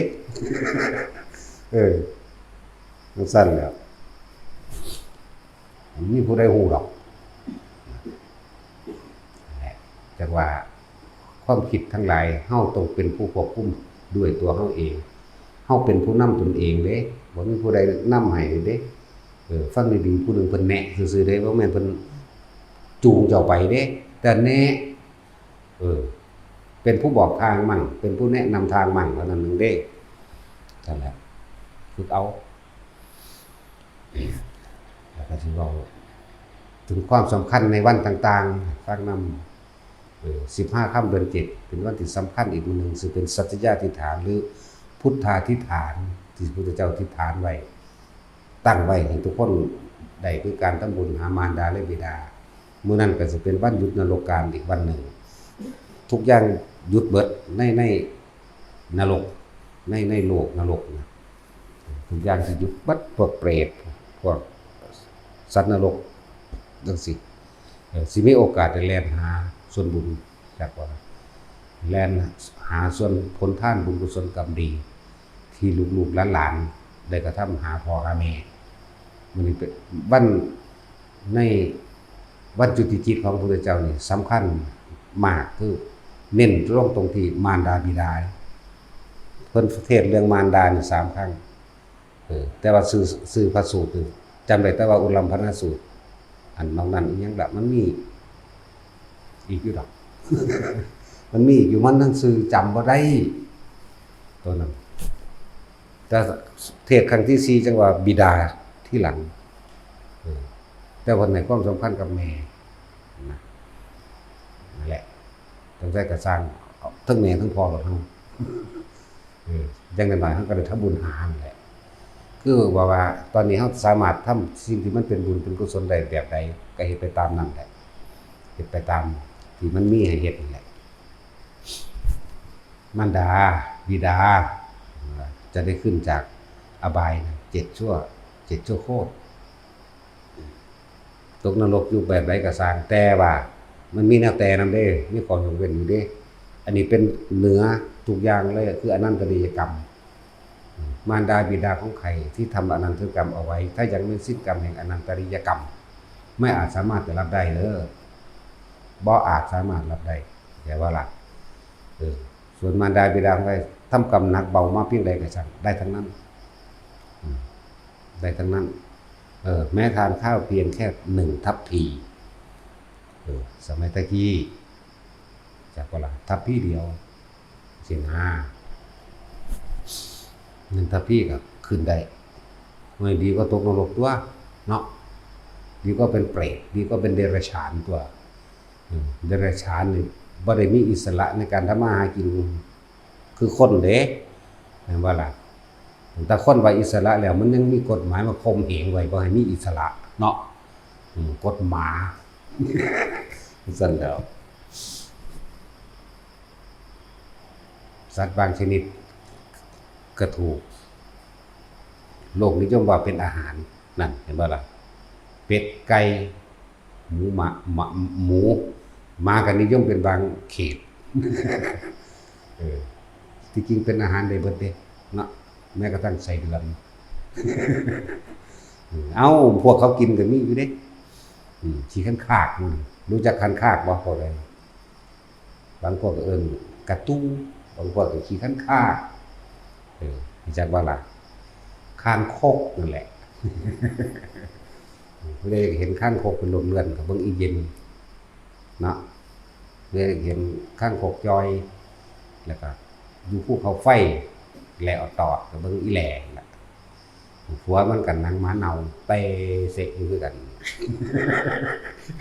เออ จั่งซั่นแหล้ว บ่มีผู้ใดรู้ดอก จั่งว่าความคิดทั้งหลาย เฮาต้องเป็นผู้ควบคุมด้วยตัวเฮาเอง เฮาเป็นผู้นำตนเองเด้ บ่มีผู้ใดนำให้เด้ เออ ฟังดีๆ ผู้หนึ่งเพิ่นแนะซื่อๆ เด้ บ่แม่นเพิ่นจูงเจ้าไปเด้ แต่แนะ เออ เป็นผู้บอกทางมั่ง เป็นผู้แนะนำทางมั่งเท่านั้นหนึ่งเด้ นั่นแหละ ฝึกเอา แล้วก็สิเว้าถึงความสำคัญในวันต่างๆ ฟังนำ เออ สิบห้าค่ำเดือนเจ็ด เป็นวันที่สำคัญอีกมื้อหนึ่ง ซึ่งเป็นสัจจยาธิษฐาน หรือพุทธาธิษฐาน ที่พระพุทธเจ้าอธิษฐานไว้ ตั้งไว้ให้ทุกคนได้ คือการทำบุญหามารดาและบิดา มื้อนั้นก็สิเป็นวันหยุดนรกกาลอีกวันหนึ่ง ทุกอย่างหยุดเบิดใน ในนรก ใน ในโลกนรกนะ ทุกอย่างสิหยุดเบิด พวกเปรต พวกสัตว์นรกจั่งซี้ เออ สิมีโอกาสได้แล่นหาส่วนบุญ จักว่า แล่นหาส่วนผลทานบุญกุศลกรรมดี ที่ลูกๆหลานๆได้กระทำหาพ่อหาแม่ มื้อนี้เป็นวัน ในวันจุติจิตของพระพุทธเจ้านี่สำคัญมาก คือเน้นลงตรงที่มารดาบิดา เพิ่นเทศน์เรื่องมารดานี่สามครั้ง เออ แต่ว่าชื่อ ชื่อพระสูตรนี่จำได้แต่ว่าอุลัมพนสูตร อันนอกนั้นอีหยังละ มันมีอีกอยู่ดอก มันมีอีกอยู่ มันหนังสือจำบ่ได้ ตัวนั้น แต่เทศน์ครั้งที่สี่จั่งว่าบิดาที่หลัง เออ แต่เพิ่นให้ความสำคัญกับแม่นะ นั่นแหละ จั่งใดก็ซ่าง เอาทั้งแม่ทั้งพ่อโลดเฮา เออ อย่างน้อยๆเฮาก็ได้ทำบุญหานั่นแหละ คือว่า ว่าตอนนี้เฮาสามารถทำสิ่งที่มันเป็นบุญเป็นกุศลได้แบบใด ก็เฮ็ดไปตามนั้นแหละ เฮ็ดไปตามที่มันมีให้เฮ็ดนั่นแหละ มารดา บิดา จะได้ขึ้นจากอบายนะ เจ็ดชั่ว เจ็ดชั่วโคตร ตกนรกอยู่แบบใดก็ซ่าง แต่ว่ามันมีแนวแต่นำเด้ มีข้อยกเว้นอยู่เด้ อันนี้เป็นเหนือทุกอย่างเลย คืออนันตริยกรรม มารดาบิดาของใครที่ทำอนันตริยกรรมเอาไว้ ถ้ายังไม่สิ้นกรรมแห่งอนันตริยกรรม ไม่อาจสามารถจะรับได้เด้อ บ่อาจสามารถรับได้ แต่ว่าล่ะ เออ ส่วนมารดาบิดาของใครทำกรรมหนักเบามาเพียงใดก็ช่าง ได้ทั้งนั้น อืม ได้ทั้งนั้น เออ แม้ทานข้าวเพียงแค่หนึ่งทัพพี เออ สมัยตะกี้ จักว่าล่ะ ทัพพีเดียว สินะ หนึ่งทัพพีก็ขึ้นได้ ไม่ดีก็ตกนรกตั๊ว เนาะ ดีก็เป็นเปรต ดีก็เป็นเดรัจฉานตั๊ว อืม เดรัจฉานนี่บ่ได้มีอิสระในการทำมาหากิน คือคนเด้ แม่นบ่ล่ะ แต่คนว่าอิสระแล้ว มันยังมีกฎหมายมาข่มเหงไว้ บ่ให้มีอิสระเนาะ อืม กฎหมา ซั่นแหล้ว สัตว์บางชนิดก็ถูกโลกนิยมว่าเป็นอาหาร นั่น เห็นบ่ล่ะ เป็ด ไก่ หมู หมา หมา หมู หมาก็นิยมเป็นบางเขต เออ ที่จริงเป็นอาหารได้เบิดเด้ เนาะ แม้กระทั่งไส้เดือน เอ้า พวกเขากินก็มีอยู่เด้ อืม ขี้คันคาก อืม รู้จักคันคากบ่ พวกนั้น บางพวกก็เอิ้นกะตู้ บางพวกก็ขี้คันคาก เออ รู้จักบ่ล่ะ คางคกนั่นแหละ ผู้ใดอยากเห็นคางคกเป็นลมเลือนก็เบิ่งอีเย็น เนาะ เวียเห็นคางคกจ่อย แล้วก็อยู่ภูเขาไฟ แล่เอาตอดก็เบิ่งอีแหล่นั่นล่ะ ผัวมันก็หนังหมาเน่าเตะเสะอยู่คือกัน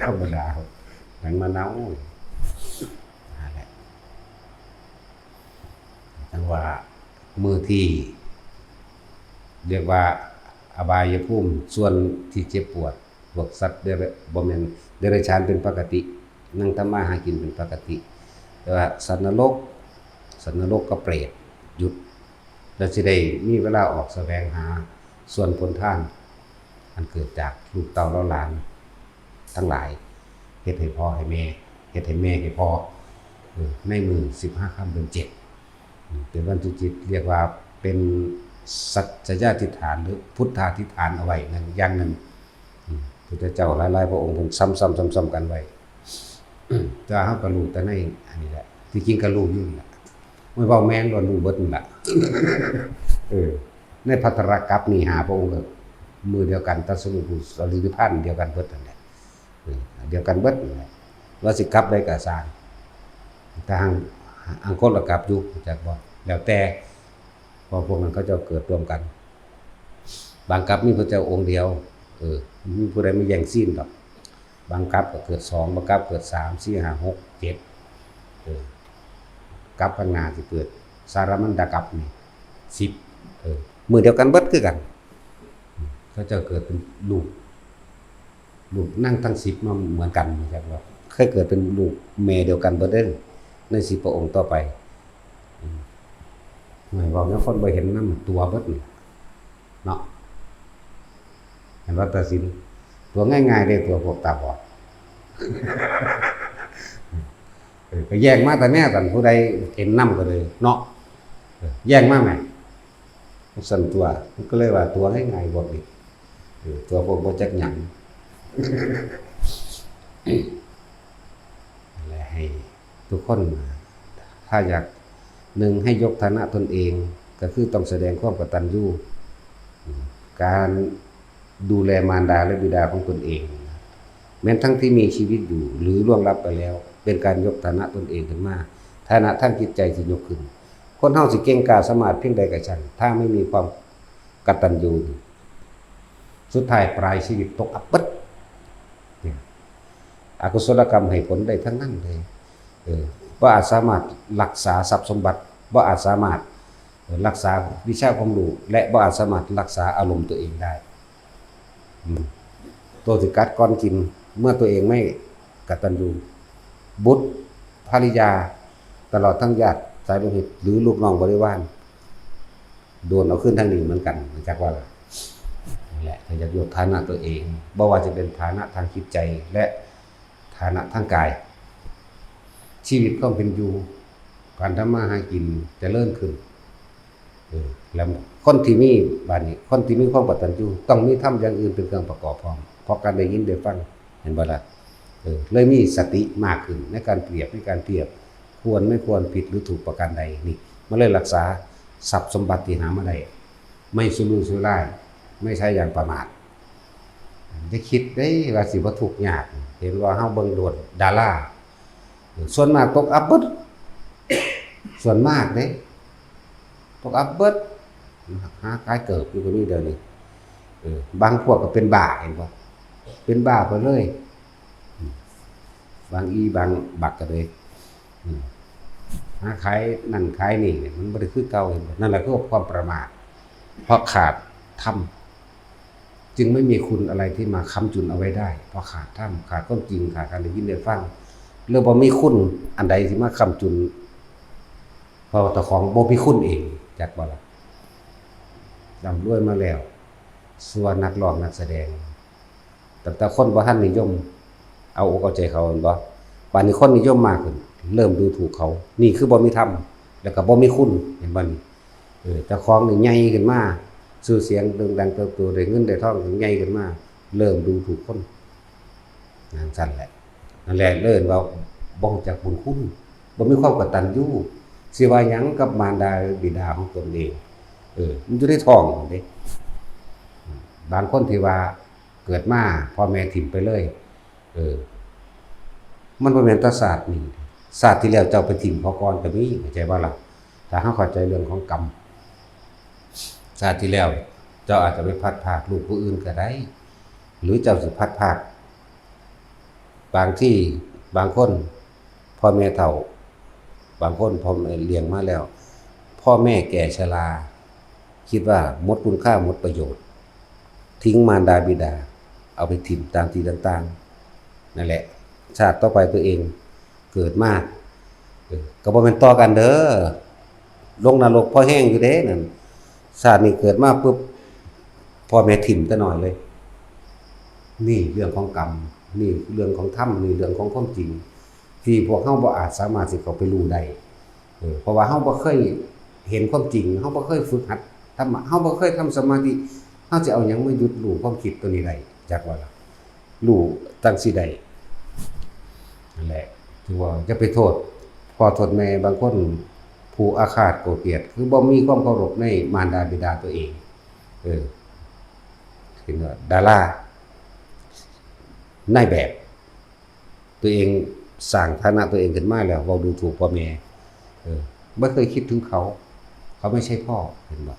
ธรรมดา หนังหมาเน่า นั่นแหละ จั่งว่ามื้อที่ เรียกว่าอบายภูมิส่วนที่เจ็บปวด พวกสัตว์เดรัจ- บ่แม่น เดรัจฉานเป็นปกติ นั่งทำมาหากินเป็นปกติ แต่ว่าสัตว์นรก สัตว์นรกกับเปรตหยุด แล้วสิได้มีเวลาออกแสวงหาส่วนผลทาน อันเกิดจากลูกเต้าเหล่าหลานทั้งหลาย เฮ็ดให้พ่อให้แม่ เฮ็ดให้แม่ให้พ่อ เออ ในมื้อสิบห้าค่ำเดือนเจ็ด อืม เป็นวันที่เจ็ด เรียกว่าเป็นสัจจยาธิษฐาน หรือพุทธาธิษฐานเอาไว้นั่นอย่างหนึ่ง อืม พุทธเจ้าหลายๆพระองค์เพิ่นซ้ำๆๆๆกันไว้ แต่เฮาก็รู้แต่ในอันนี้แหละ ที่จริงก็รู้อยู่นี่แหละ ไม่เว้าแม่นว่ารู้เบิดนั่นแหละ เออ ในภัทรกัปปะนี่ ห้าพระองค์ก็มื้อเดียวกัน ตรัสรู้ผู้สรีริพันธ์เดียวกันเบิดนั่นแหละ เออ เดียวกันเบิดนั่นแหละ ว่าสิกัปปะใดก็ซ่าง แต่หาง อังคตละกัปปะอยู่ จักบ่ แล้วแต่ เพราะพวกนั้นเขาเจ้าเกิดร่วมกัน บางกัปปะมีพระเจ้าองค์เดียว เออ มีผู้ใดมาแย่งซีนดอก บางกัปปะก็เกิดสอง บางกัปปะเกิดสาม สี่ ห้า หก เจ็ด เออ กัปปะข้างหน้าสิเกิด สารามันดากัปปะนี่ สิบ เออ มื้อเดียวกันเบิดคือกัน เขาเจ้าเกิดเป็นลูก ลูกนางทั้งสิบมาเหมือนกัน จักว่า เคยเกิดเป็นลูกแม่เดียวกันเบิดเด้อ ในสิบพระองค์ต่อไป อืม ไม่เว้าแนวคนบ่เห็นนำ ตั๋วเบิดนี่ เนาะ เห็นว่าตัดสิน ตั๋วง่ายๆเด้ ตั๋วพวกตาบอด เออ ก็แย่งมาแต่แม่กัน ผู้ใดเห็นนำก็เลย เนาะ เออ แย่งมาแหม สั่นตั๋ว มันก็เลยว่าตั๋วง่ายๆพวกนี้ เออ ตั๋วพวกบ่จักหยัง และให้ทุกคน ถ้าอยาก หนึ่ง ให้ยกฐานะตนเอง ก็คือต้องแสดงความกตัญญู การดูแลมารดาและบิดาของตนเอง แม้นทั้งที่มีชีวิตอยู่ หรือล่วงลับไปแล้ว เป็นการยกฐานะตนเองขึ้นมา ฐานะทางจิตใจสิยกขึ้น คนเฮาสิเก่งกล้าสามารถเพียงใดก็ช่าง ถ้าไม่มีความกตัญญู สุดท้ายปลายชีวิตตกอับเบิด เนี่ย อกุศลกรรมให้ผลได้ทั้งนั้นเลย เออ บ่อาจสามารถรักษาทรัพย์สมบัติ บ่อาจสามารถ เอ่อ รักษาวิชาความรู้ และบ่อาจสามารถรักษาอารมณ์ตัวเองได้ อืม ตัวสิกัดก่อนกิน เมื่อตัวเองไม่กตัญญู บุตร ภริยา ตลอดทั้งญาติสายโลหิต หรือลูกน้องบริวาร โดนเอาขึ้นทางนี้เหมือนกัน จักว่าล่ะ นั่นแหละ ก็อยากยกฐานะตัวเอง บ่ว่าจะเป็นฐานะทางจิตใจ และฐานะทางกาย ชีวิตความเป็นอยู่ การทำมาหากินเจริญขึ้น เออ แล้วคนที่มี บาดนี้ คนที่มีความกตัญญู ต้องมีธรรมอย่างอื่นเป็นเครื่องประกอบพร้อม เพราะการได้ยินได้ฟัง เห็นบ่ล่ะ เออ เลยมีสติมากขึ้นในการเปรียบ ในการเทียบ ควรไม่ควร ผิดหรือถูกประการใด นี่ มันเลยรักษาทรัพย์สมบัติที่หามาได้ ไม่สุรุ่ยสุร่าย ไม่ใช้อย่างประมาท อย่าคิดเด้ว่าสิบ่ทุกข์ยาก เห็นว่าเฮาเบิ่งโลดดารา ส่วนมากตกอับเบิด ส่วนมากเด้ ตกอับเบิด หาขายเกิบอยู่ก็มีเดี๋ยวนี้ เออ บางพวกก็เป็นบ้า เห็นบ่ เป็นบ้าไปเลย อืม บางอีบางบักก็เลย อืม หาขายนั่นขายนี่เนี่ย มันบ่ได้คือเก่า เห็นบ่ นั่นแหละคือความประมาท เพราะขาดธรรม จึงไม่มีคุณอะไรที่มาค้ำจุนเอาไว้ได้ เพราะขาดธรรม ขาดความจริง ขาดการได้ยินได้ฟัง แล้วบ่มีคุณอันใดที่มาค้ำจุน เพราะว่าเจ้าของบ่มีคุณเอง จักบ่ล่ะ ร่ำรวยมาแล้ว ส่วนนักร้องนักแสดง ตั้งแต่คนบ่ทันนิยม เอาอกเอาใจเขา แม่นบ่ บาดนี้คนนิยมมากขึ้น เริ่มดูถูกเขา นี่คือบ่มีธรรม แล้วก็บ่มีคุณ เห็นบ่นี่ เออ เจ้าของนี่ใหญ่ขึ้นมา ชื่อเสียงโด่งดังเติบโต ได้เงินได้ทองใหญ่ขึ้นมา เริ่มดูถูกคน จั่งซั้นแหละ นั่นแหละ เอิ้นว่าบ่รู้จักบุญคุณ บ่มีความกตัญญู สิว่าหยังกับมารดาบิดาของตนเอง เออ มันอยู่ในท้องนั่นเด้ บางคนที่ว่าเกิดมาพ่อแม่ถิ่มไปเลย เออ มันบ่แม่นแต่ชาตินี้ ชาติที่แล้วเจ้าไปถิ่มเขาก่อนก็มี เข้าใจบ่ล่ะ ถ้าเฮาเข้าใจเรื่องของกรรม ชาติที่แล้วเจ้าอาจจะไปพลัดพรากลูกผู้อื่นก็ได้ หรือเจ้าสิพลัดพราก บางที่ บางคน พ่อแม่เฒ่า บางคนพ่อแม่เลี้ยงมาแล้ว พ่อแม่แก่ชรา คิดว่าหมดคุณค่าหมดประโยชน์ ทิ้งมารดาบิดา เอาไปถิ่มตามที่ต่างๆ นั่นแหละ ชาติต่อไปตัวเองเกิดมา เออ ก็บ่แม่นต่อกันเด้อ ลงนรกพอแฮงอยู่เด้นั่น ชาตินี้เกิดมาปุ๊บ พ่อแม่ถิ่มแต่น้อยเลย นี่เรื่องของกรรม นี่เรื่องของธรรม นี่เรื่องของความจริง ที่พวกเฮาบ่อาจสามารถสิเข้าไปรู้ได้ เออ เพราะว่าเฮาบ่เคยเห็นความจริง เฮาบ่เคยฝึกหัดธรรมะ เฮาบ่เคยทำสมาธิ เฮาสิเอาหยังมาหยุดรู้ความคิดตัวนี้ได้ จักว่าล่ะ รู้จั่งซี้ได้ นั่นแหละ ถือว่าอย่าไปโทษพ่อโทษแม่ บางคนผู้อาฆาตโกรธเกลียด คือบ่มีความเคารพในมารดาบิดาตัวเอง เออ เห็นว่าดารา นายแบบ ตัวเองสร้างฐานะตัวเองขึ้นมาแล้ว เว้าดูถูกพ่อแม่ เออ บ่เคยคิดถึงเขา เขาไม่ใช่พ่อ เห็นบ่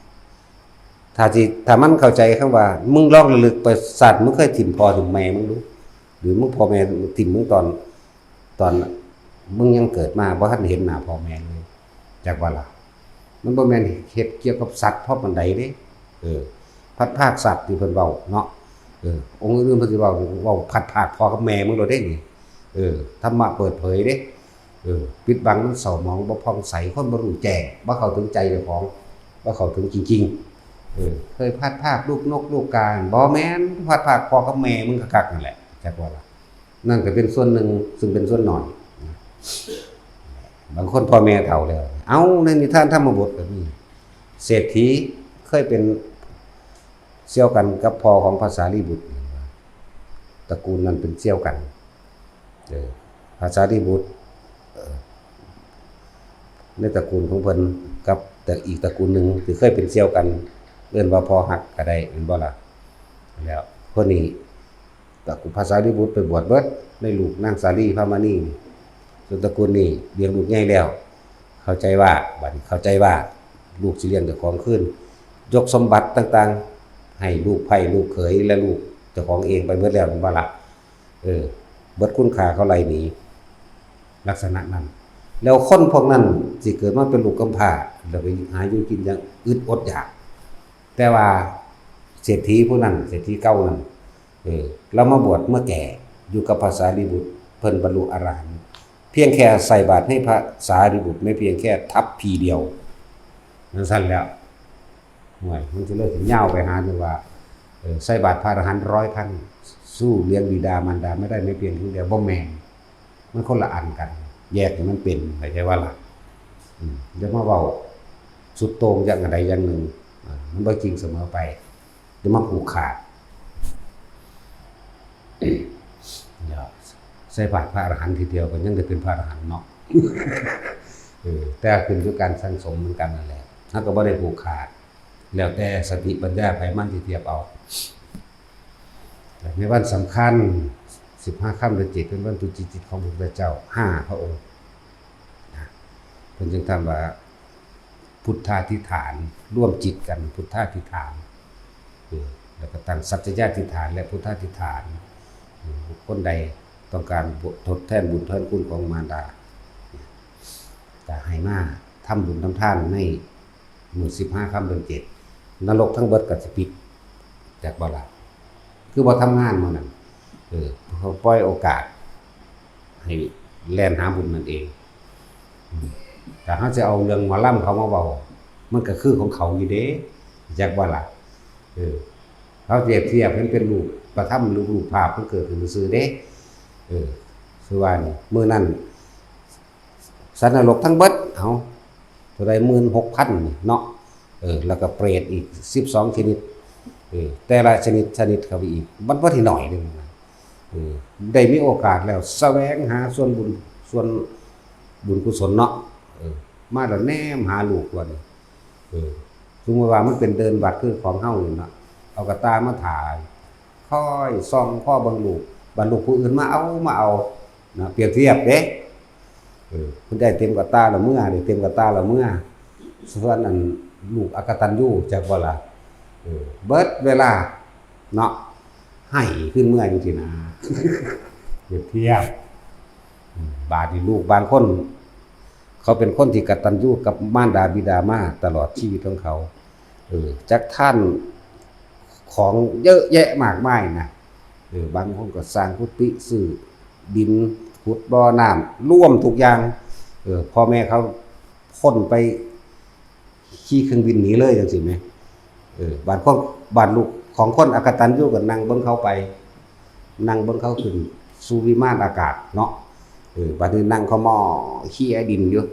ถ้าสิ ถ้ามันเข้าใจคำว่า มึงลองระลึกไป ชาติมึงเคยถิ่มพ่อถิ่มแม่มึงดู หรือมึงพ่อแม่ถิ่มมึงตอน ตอนมึงยังเกิดมาบ่ทันเห็นหน้าพ่อแม่เลย จักว่าล่ะ มันบ่แม่นเฮ็ดเกี่ยวกับสัตว์พอปานใดเด้ เออ พลัดพรากสัตว์ที่เพิ่นเว้าเนาะ เออ องค์อื่นเพิ่นสิเว้า เว้าพลัดพรากพ่อกับแม่มึงโลดเด้นี่ เออ ธรรมะเปิดเผยเด้ เออ ปิดบังมันเศร้าหมอง บ่ผ่องใส คนบ่รู้แจ้ง บ่เข้าถึงใจเจ้าของ บ่เข้าถึงจริงๆ เออ เคยพลัดพรากลูกนกลูกกา บ่แม่น พลัดพรากพ่อกับแม่มึงคักๆ นั่นแหละ จักว่าล่ะ นั่นก็เป็นส่วนหนึ่ง ซึ่งเป็นส่วนน้อยนะ บางคนพ่อแม่เฒ่าแล้ว เอ้า ในนิทานธรรมบทก็มี เศรษฐีเคยเป็นเสี่ยวกันกับพ่อของพระสารีบุตร ตระกูลนั้นเป็นเสี่ยวกัน เออ พระสารีบุตร เออ ในตระกูลของเพิ่นกับแต่อีกตระกูลหนึ่งที่เคยเป็นเสี่ยวกัน เอิ้นว่าพ่อฮักก็ได้ แม่นบ่ล่ะ แล้วคนนี้ ตระกูลพระสารีบุตรไปบวชเบิด ในลูกนางสาลีพระมณีนี่ ส่วนตระกูลนี้เลี้ยงลูกใหญ่แล้ว เข้าใจว่า บัดนี้เข้าใจว่า ลูกสิเลี้ยงเจ้าของคืน ยกสมบัติต่างๆ ให้ลูกใภ้ลูกเขยและลูกเจ้าของเองไปเบิดแล้ว แม่นบ่ล่ะ เออ เบิดคุณค่าเขาไล่หนี ลักษณะนั้น แล้วคนพวกนั้นสิเกิดมาเป็นลูกกำพร้า แล้วไปหาอยู่กินอย่างอึดอดอยาก แต่ว่าเศรษฐีผู้นั้น เศรษฐีเก่านั้น เออ ลาวมาบวชเมื่อแก่ อยู่กับพระสารีบุตร เพิ่นบรรลุอรหันต์ เพียงแค่ใส่บาตรให้พระสารีบุตร ไม่เพียงแค่ทัพพีเดียว จั่งซั้นแล้ว ห่วย มันสิเลยสิยาวไปหาเรื่องว่า เออ ใส่บาตรพระอรหันต์ร้อยท่าน สู้เลี้ยงบิดามารดาไม่ได้ ไม่เพียงครั้งเดียว บ่แม่น มันคนละอันกัน แยกให้มันเป็น เข้าใจว่าล่ะ อืม อย่ามาเว้าสุดโต่งอย่างใดอย่างหนึ่ง อ่า มันบ่จริงเสมอไป อย่ามาผูกขาด เดี๋ยว ใส่บาตรพระอรหันต์ทีเดียวก็ยังได้เป็นพระอรหันต์เนาะ เออ แต่ขึ้นอยู่การสั่งสมเหมือนกันนั่นแหละ เฮาก็บ่ได้ผูกขาด แล้วแต่สติปัญญาไผมันสิเทียบเอา ในวันสำคัญ สิบห้าค่ำเดือนเจ็ด เป็นวันตุจิตของพระพุทธเจ้า ห้าพระองค์ นะ เพิ่นจึงทำว่า พุทธาธิษฐาน ร่วมจิตกัน พุทธาธิษฐาน เออ แล้วก็ตั้งสัจจยาธิษฐานและพุทธาธิษฐาน เออ คนใดต้องการทดแทนบุญแทนคุณของมารดา ก็ให้มาทำบุญทำทานในมื้อสิบห้าค่ำเดือนเจ็ด นรกทั้งเบิดก็สิปิด จักบ่ล่ะ คือบ่ทำงานมื้อนั้น เออ เขาปล่อยโอกาส ให้แล่นหาบุญนั่นเอง อืม ถ้าเฮาสิเอาเรื่องหมอลำเขามาเว้า มันก็คือของเขาอยู่เด้ จักบ่ล่ะ เออ เขาเปรียบเทียบให้มันเป็นรูปธรรมหรือรูปภาพมันเกิดขึ้นซื่อๆเด้ เออ คือว่านี่ มื้อนั้น สัตว์นรกทั้งเบิด เอ้า เท่าใด หมื่นหกพัน นี่เนาะ เออ แล้วก็เปรตอีก สิบสอง ชนิด เออ แต่ละชนิด ชนิดเข้าไปอีก มันบ่ได้น้อยเด้นะ เออ ได้มีโอกาสแล้ว แสวงหาส่วนบุญ ส่วนบุญกุศลเนาะ เออ มาแล้วแนมหาลูกว่านี่ เออ สมมุติว่ามันเป็นเดินบัตรคือของเฮานี่เนาะ เอากระต่ายมาถ่าย คอยส่องคอเบิ่งลูก บัดลูกผู้อื่นมาเอา มาเอา เนาะ เปรียบเทียบเด้ เออ คุณยายเต็มกระตาละเมือ เด้เต็มกระตาละเมือ ส่วนอันลูกอกตัญญู จักบ่ล่ะ เออ เบิดเวลา เนาะ ไห้ขึ้นเมือจังซี่นะ เปรียบเทียบ อืม บาดนี้ลูกบางคน เขาเป็นคนที่กตัญญูกับมารดาบิดามาตลอดชีวิตของเขา เออ จักทานของเยอะแยะมากมายนะ เออ บางคนก็สร้างกุฏิ ซื้อดิน ขุดบ่อน้ำ ร่วมทุกอย่าง เออ พ่อแม่เขาพ่นไป ขี่เครื่องบินหนีเลยจังซี่แหม เออ บาดคน บาดลูกของคนอกตัญญูก็นั่งเบิ่งเขาไป นั่งเบิ่งเขาขึ้นสู่วิมานอากาศเนาะ เออ บาดนี้นั่งขะหม้อเขี่ยดินอยู่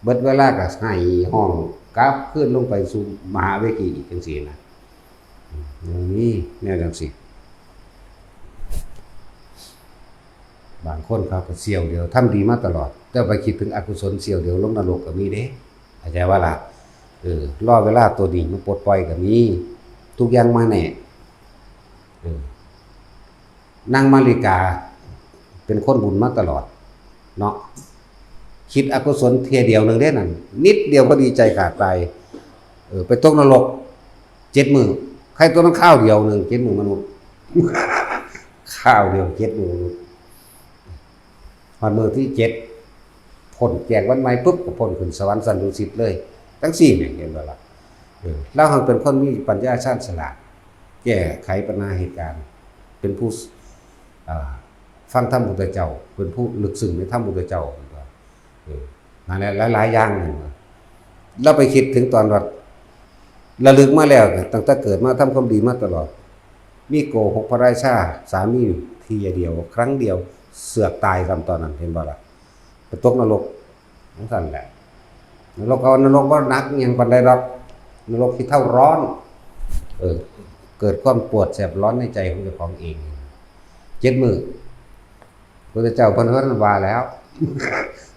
เบิดเวลาก็ไห้ฮ้องกลับคืนลงไปสู่มหาเวทีอีกจังซี่นะ อืม มันมีแนวจังซี่ บางคนเขาก็เสี้ยวเดียว ทำดีมาตลอด แต่ไปคิดถึงอกุศลเสี้ยวเดียวลงนรกก็มีเด้ เข้าใจบ่ล่ะ เออ รอเวลาตัวนี้มันปลดปล่อยก็มี ทุกอย่างมาแน่ เออ นางมาริกา เป็นคนบุญมาตลอด เนาะ คิดอกุศลเทื่อเดียวหนึ่งเด้นั่น นิดเดียวพอดีใจขาดตาย เออ ไปตกนรก เจ็ดมื้อ ใครตัวนั้นคราวเดียวหนึ่ง เจ็ดมื้อมนุษย์ คราวเดียว เจ็ดมื้อมนุษย์ ฮอดมื้อที่เจ็ด พ้นแจ้งวันใหม่ปุ๊บ ก็พ้นขึ้นสวรรค์ชั้นดุสิตเลย จังซี่นี่ เห็นบ่ล่ะ เออ ลาวหั้นเป็นคนมีปัญญาชาญฉลาด แก้ไขปัญหาเหตุการณ์ เป็นผู้ อ่า ฟังธรรมพุทธเจ้า เป็นผู้ลึกซึ้งในธรรมพุทธเจ้า เออ นั่นแหละ หลายๆ อย่างนั่นน่ะ ลาวไปคิดถึงตอนว่า ระลึกมาแล้ว ตั้งแต่เกิดมาทำความดีมาตลอด มีโกหกพระราชา สามีเทื่อเดียว ครั้งเดียว เสือกตายซ้ำตอนนั้น เห็นบ่ล่ะ ไปตกนรก จังซั่นแหละ นรก เอานรกบ่หนักอิหยังปานใดดอก นรกขี้เถ้าร้อน เออ เกิดความปวดแสบร้อนในใจของเจ้าของเอง เจ็ดมื้อ พุทธเจ้าเพิ่น เพิ่นว่าแล้ว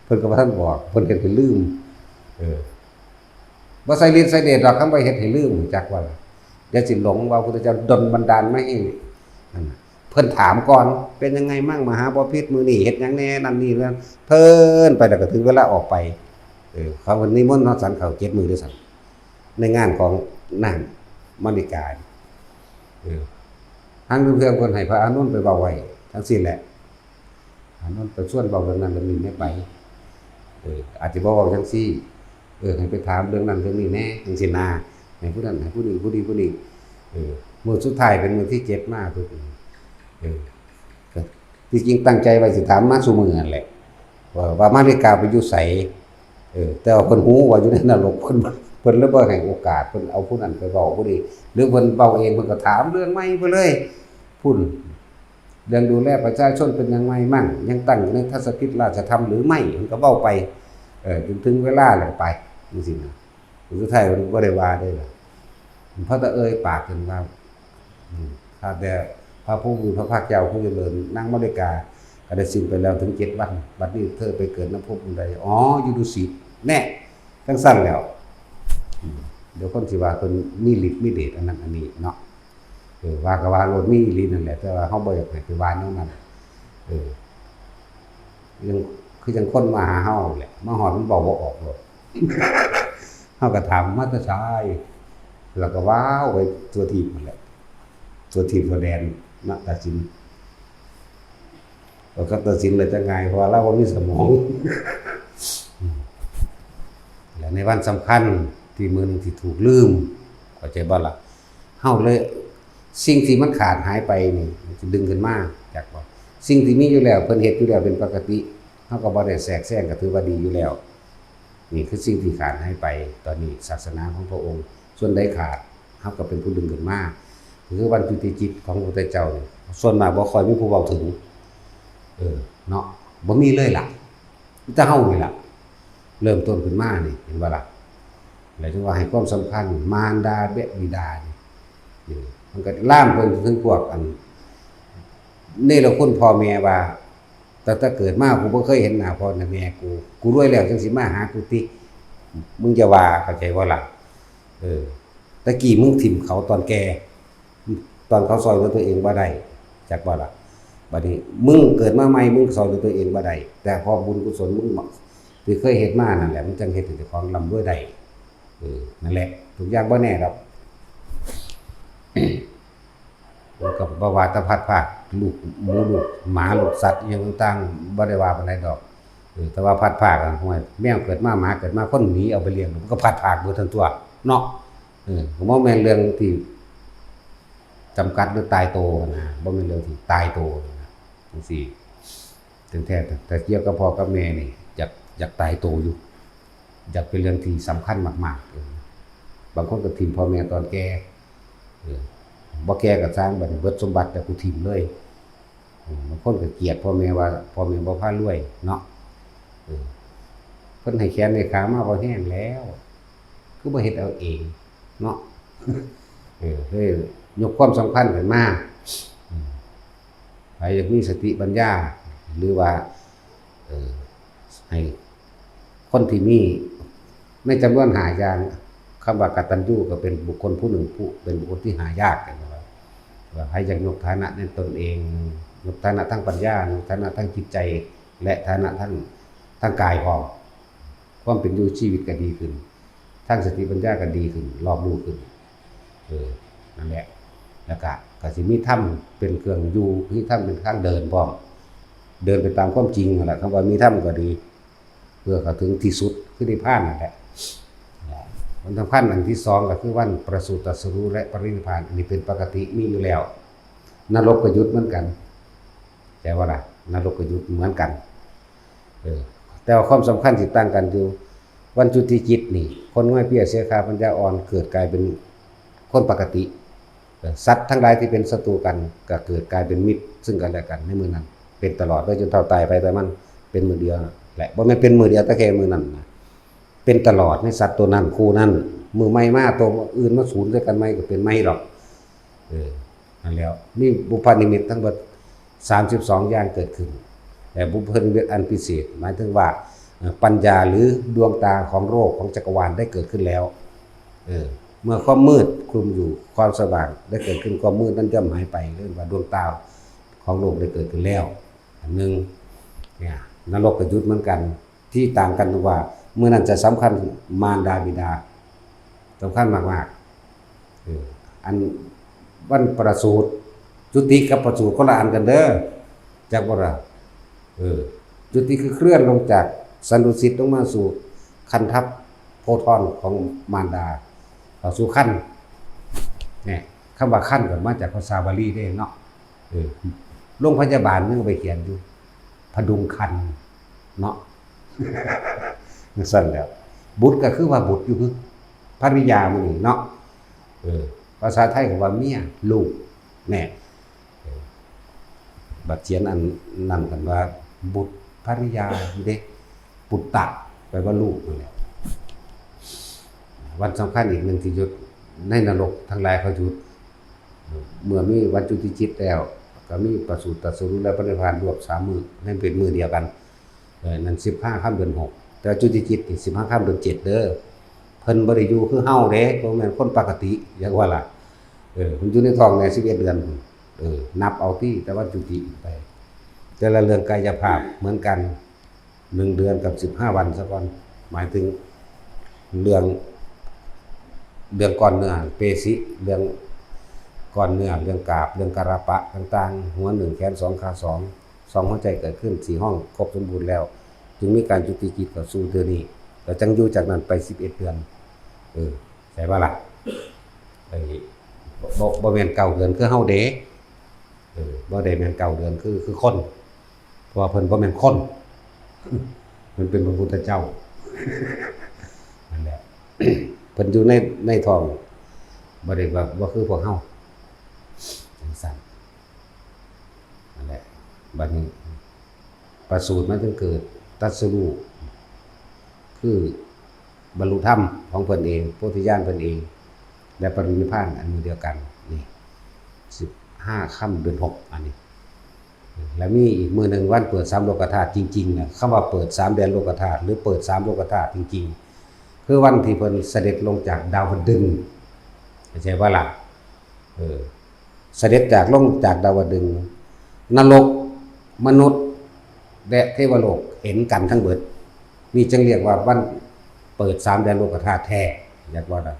เพิ่นก็บ่ทันบอก เพิ่นเฮ็ดให้ลืม เออ บ่ใส่ฤทธิ์ใส่เดชดอก คันบ่เฮ็ดให้ลืม รู้จักว่าล่ะ เดี๋ยวสิหลงว่าพุทธเจ้าดลบันดาลมาให้ นั่นน่ะ เพิ่นถามก่อน "เป็นยังไงมั่งมหาบพิตร มื้อนี้เฮ็ดหยังแหน่ นั่นนี่นั่น" เพิ่นไปแล้วก็ถึงเวลาออกไป เออ เขาเพิ่นนิมนต์เฮาฉันข้าวเจ็ดมื้อเด้อซั่น ในงานของนางมาริกา เออ หางเทื่อเพิ่นให้พระอานนท์ไปเว้าไว้จังซี่แหละ อานนท์ไปชวนเว้าเรื่องนั้นเรื่องนี้แหน่ไป เออ อาจสิบ่เว้าจังซี่ เออ ให้ไปถามเรื่องนั้นเรื่องนี้แหน่ จังซี่นา ให้ผู้นั้น ให้ผู้นี้ ผู้นี้ ผู้นี้ เออ มื้อสุดท้ายเป็นมื้อที่เจ็ดมาเพิ่น เออ ก็ที่จริงตั้งใจไว้สิถามมาซุมื้อนั่นแหละ ว่า ว่ามาริกาไปอยู่ไส เออ แต่ว่าเพิ่นฮู้ว่าอยู่ในนรก เพิ่น เพิ่นเลยบ่ให้โอกาส เพิ่นเอาผู้นั้นไปเว้าผู้นี้ หรือเพิ่นเว้าเอง เพิ่นก็ถามเรื่องใหม่ไปเลย พุ้น เรื่องดูแลประชาชนเป็นยังไงมั่ง ยังตั้งอยู่ในทศพิธราชธรรมหรือไม่ เพิ่นก็เว้าไป เออ จนถึงเวลาแล้วไป จังซี่นะ สุดท้ายเพิ่นก็บ่ได้ว่าเด้ล่ะ พระตะเอ่ยปากขึ้นว่า อืม ข้าแต่พระผู้มีพระภาคเจ้าผู้เจริญ นางมาริกาก็ได้สิ้นไปแล้วถึงเจ็ดวัน บัดนี้เธอไปเกิดนภพอันใด อ๋อ อยู่ดุสิต แน่ จังซั่นแล้ว อืม เดี๋ยวคนสิว่าเพิ่นมีฤทธิ์มีเดชอันนั้นอันนี้เนาะ เออ ว่าก็ว่าโลด มีอีหลีนั่นแหละ แต่ว่าเฮาบ่อยากให้ไปว่าแนวนั้น เออ ยัง คือจั่งคนมาหาเฮาแหละ มาฮอดมันเว้าบ่ออกโลด เฮาก็ถาม "มาแต่ไส" แล้วก็ว้าวไปทั่วทีปนั่นแหละ ทั่วทีปทั่วแดน ณ กาฬสินธุ์ แล้วก็ตัดสินเลยจะง่าย เพราะว่าเราบ่มีสมอง อืม และในวันสำคัญที่มื้อหนึ่งที่ถูกลืม เข้าใจบ่ล่ะ เฮาเลย สิ่งที่มันขาดหายไปนี่ มันสิดึงขึ้นมา จักบ่ สิ่งที่มีอยู่แล้ว เพิ่นเฮ็ดอยู่แล้วเป็นปกติ เฮาก็บ่ได้แทรกแซง ก็ถือว่าดีอยู่แล้ว นี่คือสิ่งที่ขาดหายไป ตอนนี้ศาสนาของพระองค์ ส่วนใดขาด เฮาก็เป็นผู้ดึงขึ้นมา คือวันจุติจิตของพระพุทธเจ้านี่ ส่วนมากบ่ค่อยมีผู้เว้าถึง เออ เนาะ บ่มีเลยล่ะ มีแต่เฮานี่ล่ะ เริ่มต้นขึ้นมานี่ เห็นบ่ล่ะ แล้วถึงว่าให้ความสำคัญ มารดาบิดานี่ เออ มันก็ลามไปถึงพวกอัน เนรคุณพ่อแม่ว่า ตั้งแต่เกิดมากูบ่เคยเห็นหน้าพ่อหน้าแม่กู กูรวยแล้วจั่งสิมาหากูติ มึงอย่าว่า เข้าใจบ่ล่ะ เออ ตะกี้มึงถิ่มเขาตอนแก่ ตอนเขาซ่อยเหลือตัวเองบ่ได้ จักบ่ล่ะ บัดนี้มึงเกิดมาใหม่ มึงสอนตัวเองบ่ได้ แต่เพราะบุญกุศลมึงที่เคยเฮ็ดมานั่นแหละ มันจั่งเฮ็ดให้เจ้าของร่ำรวยได้ เออ นั่นแหละ ทุกอย่างบ่แน่ดอก มันก็บ่ว่าแต่พลัดพราก ลูกหมูลูกหมาลูกสัตว์อิหยังต่างๆ บ่ได้ว่าปานใดดอก เออ แต่ว่าพลัดพรากอะ ห่วย แมวเกิดมา หมาเกิดมา คนหนีเอาไปเลี้ยง มันก็พลัดพรากเบิดทั้งตัวเนาะ เออ ก็บ่แม่นเรื่องที่จำกัดหรือตายตัวนะ บ่แม่นเรื่องที่ตายตัวนะ จั่งซี้ แท้ๆ แต่เกี่ยวกับพ่อกับแม่นี่ อยาก อยากตายตัวอยู่ อยากเป็นเรื่องที่สำคัญมากๆ เออ บางคนก็ถิ่มพ่อแม่ตอนแก่ เออ บ่แก่ก็ซ่าง บัดนี้เบิดสมบัติแล้วกูถิ่มเลย เออ บางคนก็เกลียดพ่อแม่ว่าพ่อแม่บ่พารวยเนาะ เออ เพิ่นให้แขนให้ขามาพอแฮงแล้ว คือบ่เฮ็ดเอาเองเนาะ เออ เลยยกความสำคัญขึ้นมา อืม ไผอยากมีสติปัญญา หรือว่า เออ ให้คนที่มีในจำนวนห้าอย่าง คำว่ากตัญญูก็เป็นบุคคลผู้หนึ่งผู้ เป็นบุคคลที่หายาก เห็นบ่ ว่าไผอยากยกฐานะในตนเอง ยกฐานะทางปัญญา ยกฐานะทางจิตใจ และฐานะทาง ทางกายพร้อม ความเป็นอยู่ชีวิตก็ดีขึ้น ทางสติปัญญาก็ดีขึ้น รอบรู้ขึ้น เออ นั่นแหละ แล้วก็ ก็สิมีธรรมเป็นเครื่องอยู่ มีธรรมเป็นทางเดินพร้อม เดินไปตามความจริงนั่นแหละ คำว่ามีธรรมก็ดี เพื่อเข้าถึงที่สุด คือนิพพานนั่นแหละ วันสำคัญอันที่สองก็คือวันประสูติตรัสรู้และปรินิพพาน อันนี้เป็นปกติมีอยู่แล้ว นรกก็หยุดเหมือนกัน แต่ว่าล่ะ นรกก็หยุดเหมือนกัน เออ แต่ว่าความสำคัญสิต่างกันอยู่ วันจุติจิตนี่ คนง่อยเปี้ยเสียค่าปัญญาอ่อน เกิดกลายเป็นคนปกติ เออ สัตว์ทั้งหลายที่เป็นศัตรูกัน ก็เกิดกลายเป็นมิตรซึ่งกันและกันในมื้อนั้น เป็นตลอดเลย จนเฒ่าตายไป แต่มันเป็นมื้อเดียวนั่นแหละ บ่แม่นเป็นมื้อเดียวแต่แค่มื้อนั้นนะ เป็นตลอดในสัตว์ตัวนั้นคู่นั้น มื้อใหม่มาตัวอื่นมาสูนใส่กันใหม่ก็เป็นใหม่ดอก เออ นั่นแหล้ว มีบุพนิมิตทั้งหมดสามสิบสองอย่างเกิดขึ้น แต่บุพนิมิตอันพิเศษ หมายถึงว่า เอ่อ ปัญญาหรือดวงตาของโลกของจักรวาลได้เกิดขึ้นแล้ว เออ เมื่อความมืดคลุมอยู่ ความสว่างได้เกิดขึ้น ความมืดนั้นย่อมหายไป เรียกว่าดวงตาของโลกได้เกิดขึ้นแล้ว อันหนึ่ง เนี่ย นรกก็หยุดเหมือนกัน ที่ต่างกันตรงว่า มื้อนั้นจะสำคัญมารดาบิดา สำคัญมากๆ เออ อันวันประสูติ จุติกับประสูติคนละอันกันเด้อ จักบ่ล่ะ เออ จุติคือเคลื่อนลงจากสันดุสิตลงมาสู่คันทัพโพธรของมารดา เข้าสู่คัน เนี่ย คำว่าคันก็มาจากภาษาบาลีเด้เนาะ เออ โรงพยาบาลยังไปเขียนอยู่ พดุงครรภ์เนาะ จั่งซั่นแหล้ว บุตรก็คือว่าบุตรอยู่ คือภริยามื้อนี้เนาะ เออ ภาษาไทยก็ว่าเมีย ลูก แน่ เออ บัดเขียนอันนั้นกันว่า บุตรภริยาอยู่เด้ ปุตตะ แปลว่าลูกนั่นแหละ วันสำคัญอีกหนึ่งที่หยุด ในนรกทั้งหลายเขาหยุด เมื่อมีวันจุติจิตแล้ว ก็มีประสูติตรัสรู้และปรินิพพานรวบสามมื้อ นั่นเป็นมื้อเดียวกัน เออ นั่นสิบห้าค่ำเดือนหก แต่จุติจิตนี่สิบห้าค่ำเดือนเจ็ดเด้อ เพิ่นบ่ได้อยู่คือเฮาเด้ บ่แม่นคนปกติ อยากว่าล่ะ เออ เพิ่นอยู่ในท้องแม่สิบเอ็ดเดือน เออ นับเอาติ แต่วันจุติไป แต่ละเรื่องกายภาพเหมือนกัน หนึ่งเดือนกับสิบห้าวันซะก่อน หมายถึงเรื่อง เรื่องก้อนเนื้อ เปสิ เรื่องก้อนเนื้อ เรื่องกราบ เรื่องการปะต่างๆ หัวหนึ่ง แขนสอง ขาสอง สองหัวใจเกิดขึ้น สี่ห้องครบสมบูรณ์แล้ว จึงมีการจุติจิตเข้าสู่เทื่อนี้ แล้วจั่งอยู่จากนั้นไปสิบเอ็ดเดือน เออ ใช่ปะล่ะ ไอ้ บ่ บ่ บ่แม่นเก้าเดือนคือเฮาเด้ เออ บ่ได้แม่นเก้าเดือนคือ คือคน เพราะว่าเพิ่นบ่แม่นคน เพิ่นเป็นพระพุทธเจ้า นั่นแหละ เพิ่นอยู่ใน ในท้อง บ่ได้แบบ บ่คือพวกเฮา จั่งซั่น นั่นแหละ บัดนี้ ประสูติมาถึงเกิด ตรัสรู้ คือบรรลุธรรมของเพิ่นเอง โพธิญาณเพิ่นเอง และปรินิพพานอันมื้อเดียวกัน นี่ สิบห้าค่ำเดือนหก อันนี้ แล้วมีอีกมื้อหนึ่งวันเปิดสามโลกธาตุจริงๆนะ คำว่าเปิดสามแดนโลกธาตุ หรือเปิดสามโลกธาตุจริงๆ คือวันที่เพิ่นเสด็จลงจากดาวดึงส์ เข้าใจบ่ล่ะ เออ เสด็จจาก ลงจากดาวดึงส์ นรก มนุษย์ และเทวโลกเห็นกันทั้งเบิด นี่จึงเรียกว่าวันเปิดสามแดนโลกธาตุแท้ อยากว่าล่ะ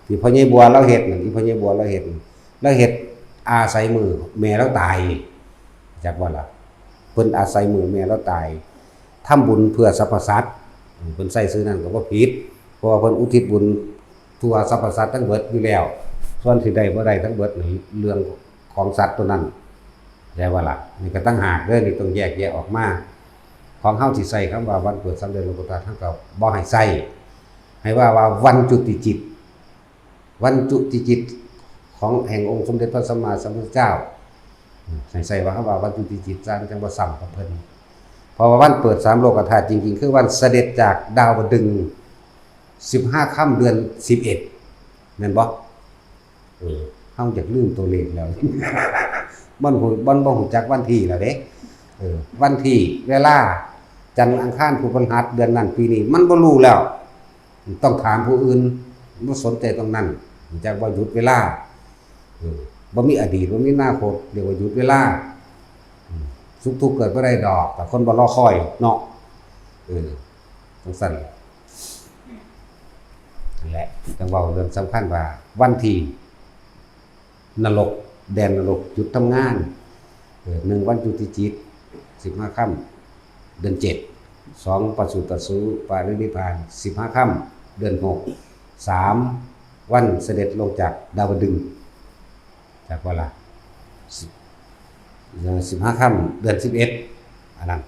ที่พ่อใหญ่บัวลาวเฮ็ดนั่น ที่พ่อใหญ่บัวลาวเฮ็ดนั่น ลาวเฮ็ดอาศัยมื้อแม่ลาวตาย อยากว่าล่ะ เพิ่นอาศัยมื้อแม่ลาวตาย ทำบุญเพื่อสรรพสัตว์ เพิ่นใส่ชื่อนั้นก็บ่ผิด เพราะว่าเพิ่นอุทิศบุญทั่วสรรพสัตว์ทั้งเบิดอยู่แล้ว ส่วนสิได้บ่ได้ทั้งเบิดนี่เรื่องของสัตว์ตัวนั้น ได้บ่ล่ะ นี่ก็ต่างหากเด้อ นี่ต้องแยกแยะออกมา ของเฮาสิใช้คำว่าวันเปิดสามแดนโลกธาตุ เฮาก็บ่ให้ใช้ ให้ว่าว่าวันจุติจิต วันจุติจิตของแห่งองค์สมเด็จพระสัมมาสัมพุทธเจ้า ให้ใช้ว่าคำว่าวันจุติจิต จั่ง จั่งบ่ซ้ำกับเพิ่น เพราะว่าวันเปิดสามโลกธาตุจริงๆ คือวันเสด็จจากดาวดึงส์ สิบห้าค่ำเดือนสิบเอ็ด แม่นบ่ เออ เฮาอยากลืมตัวเลขแล้ว มันหู มันบ่ฮู้จักวันที่แล้วเด้ เออ วันที่ เวลา จันทร์ อังคาร พุธ พฤหัส เดือนนั้น ปีนี้ มันบ่รู้แล้ว ต้องถามผู้อื่น บ่สนใจตรงนั้น จักว่าหยุดเวลา เออ บ่มีอดีต บ่มีอนาคต เรียกว่าหยุดเวลา อืม สุขทุกข์เกิดบ่ได้ดอก แต่คนบ่รอคอยเนาะ เออ จั่งซั้น นั่นแหละ จั่งเว้าเรื่องสำคัญว่าวันที่นรก แดนนรกหยุดทำงาน เออ หนึ่ง วันจุติจิต สิบห้าค่ำเดือนเจ็ด สอง ปสุตัสสุปรินิพพาน สิบห้าค่ำเดือนหก สาม วันเสด็จลงจากดาวดึงส์ จักว่าล่ะ สิบ สิบห้าค่ำเดือนสิบเอ็ด อันนั้น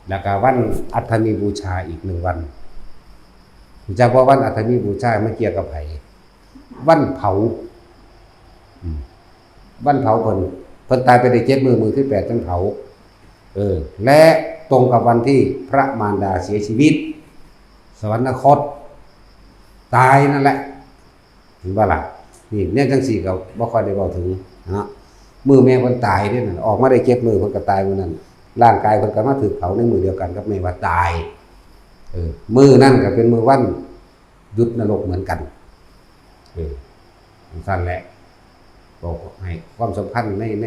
แล้วก็วันอัฐมีบูชาอีกหนึ่งวัน รู้จักว่าวันอัฐมีบูชามันเกี่ยวกับไผ วันเผา อืม วันเผาเพิ่น เพิ่นตายไปได้เจ็ดมื้อ มื้อที่แปดจั่งเผา เออ และตรงกับวันที่พระมารดาเสียชีวิต สวรรคต ตายนั่นแหละ เห็นบ่ล่ะ นี่แนวจั่งซี้ก็บ่ค่อยได้เว้าถึงเนาะ มื้อแม่เพิ่นตายเด้นั่น ออกมาได้เจ็ดมื้อเพิ่นก็ตายมื้อนั้น ร่างกายเพิ่นก็มาถูกเผาในมื้อเดียวกันกับแม่ว่าตาย เออ มื้อนั้นก็เป็นมื้อวันหยุดนรกเหมือนกัน เออ จั่งซั้นแหละ ก็ให้ความสำคัญใน ใน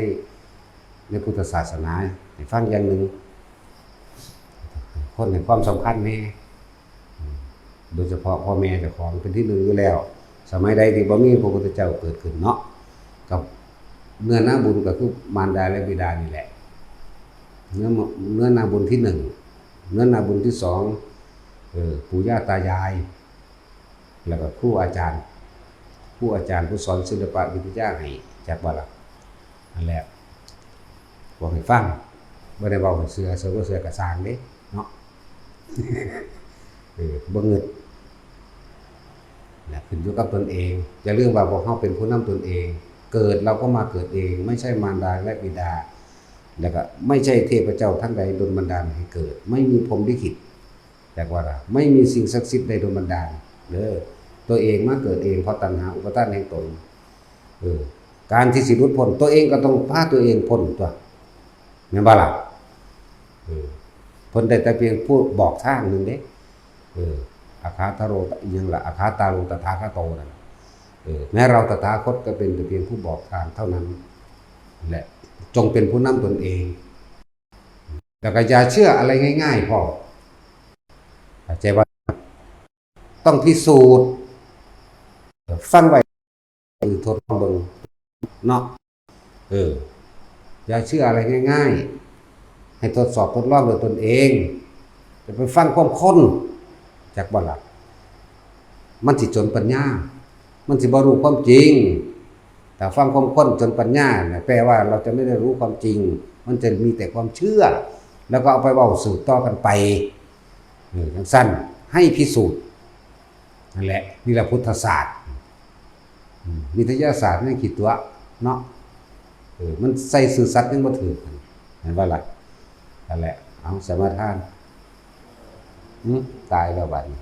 ในพุทธศาสนาให้ฟังอย่างหนึ่ง คนให้ความสำคัญแน่ โดยเฉพาะพ่อแม่เจ้าของเป็นที่หนึ่งอยู่แล้ว สมัยใดที่บ่มีพระพุทธเจ้าเกิดขึ้นเนาะ กับเนื้อนาบุญก็คือมารดาและบิดานี่แหละ เนื้อ เนื้อนาบุญที่หนึ่ง เนื้อนาบุญที่สอง เออ ปู่ย่าตายาย แล้วก็ครูอาจารย์ ครูอาจารย์ผู้สอนศิลปะวิทยาให้ จักบ่ล่ะ นั่นแหละ บอกให้ฟัง บ่ได้เว้าให้เชื่อ เชื่อบ่เชื่อก็ซ่างเด้เนาะ เออ บ่งึด นะ ขึ้นอยู่กับตนเอง อย่าลืมว่าพวกเราเป็นผู้นำตนเอง เกิดเราก็มาเกิดเอง ไม่ใช่มารดาและบิดา แล้วก็ไม่ใช่เทพเจ้าท่านใดดลบันดาลให้เกิด ไม่มีพรหมลิขิต จักว่าล่ะ ไม่มีสิ่งศักดิ์สิทธิ์ใดดลบันดาลเด้อ ตัวเองมาเกิดเอง เพราะตัณหาอุปาทานแห่งตน เออ การที่สิหลุดพ้น ตัวเองก็ต้องพาตัวเองพ้นตั๊ว แม่นบ่ล่ะ เออ เพิ่นได้แต่เพียงผู้บอกทางหนึ่งเด้ เออ อาคาทาโร อิหยังล่ะ อาคาตาโรตถาคโตนั่นน่ะ เออ แม้เราตถาคตก็เป็นแต่เพียงผู้บอกทางเท่านั้นแหละ จงเป็นผู้นำตนเอง แล้วก็อย่าเชื่ออะไรง่ายๆ พอ เข้าใจบ่ ต้องพิสูจน์ ฟังไว้ เออ ทดลองเบิ่งเนาะ เออ อย่าเชื่ออะไรง่ายๆ ให้ทดสอบทดลองด้วยตนเอง จะไปฟังความคน จักบ่ล่ะ มันสิจนปัญญา มันสิบ่รู้ความจริง ถ้าฟังความคนจนปัญญาเนี่ย แปลว่าเราจะไม่ได้รู้ความจริง มันจะมีแต่ความเชื่อ แล้วก็เอาไปเว้าสืบต่อกันไป เออ จั่งซั้น ให้พิสูจน์ นั่นแหละ นี่แหละพุทธศาสตร์ อืม วิทยาศาสตร์นี่ขี้ตั๋วเนาะ เออ มันใส่ซื่อสัตย์ยังบ่ถืก เห็นบ่ล่ะ นั่นแหละ เอา สมาทาน อืม ตายแล้วบัดนี้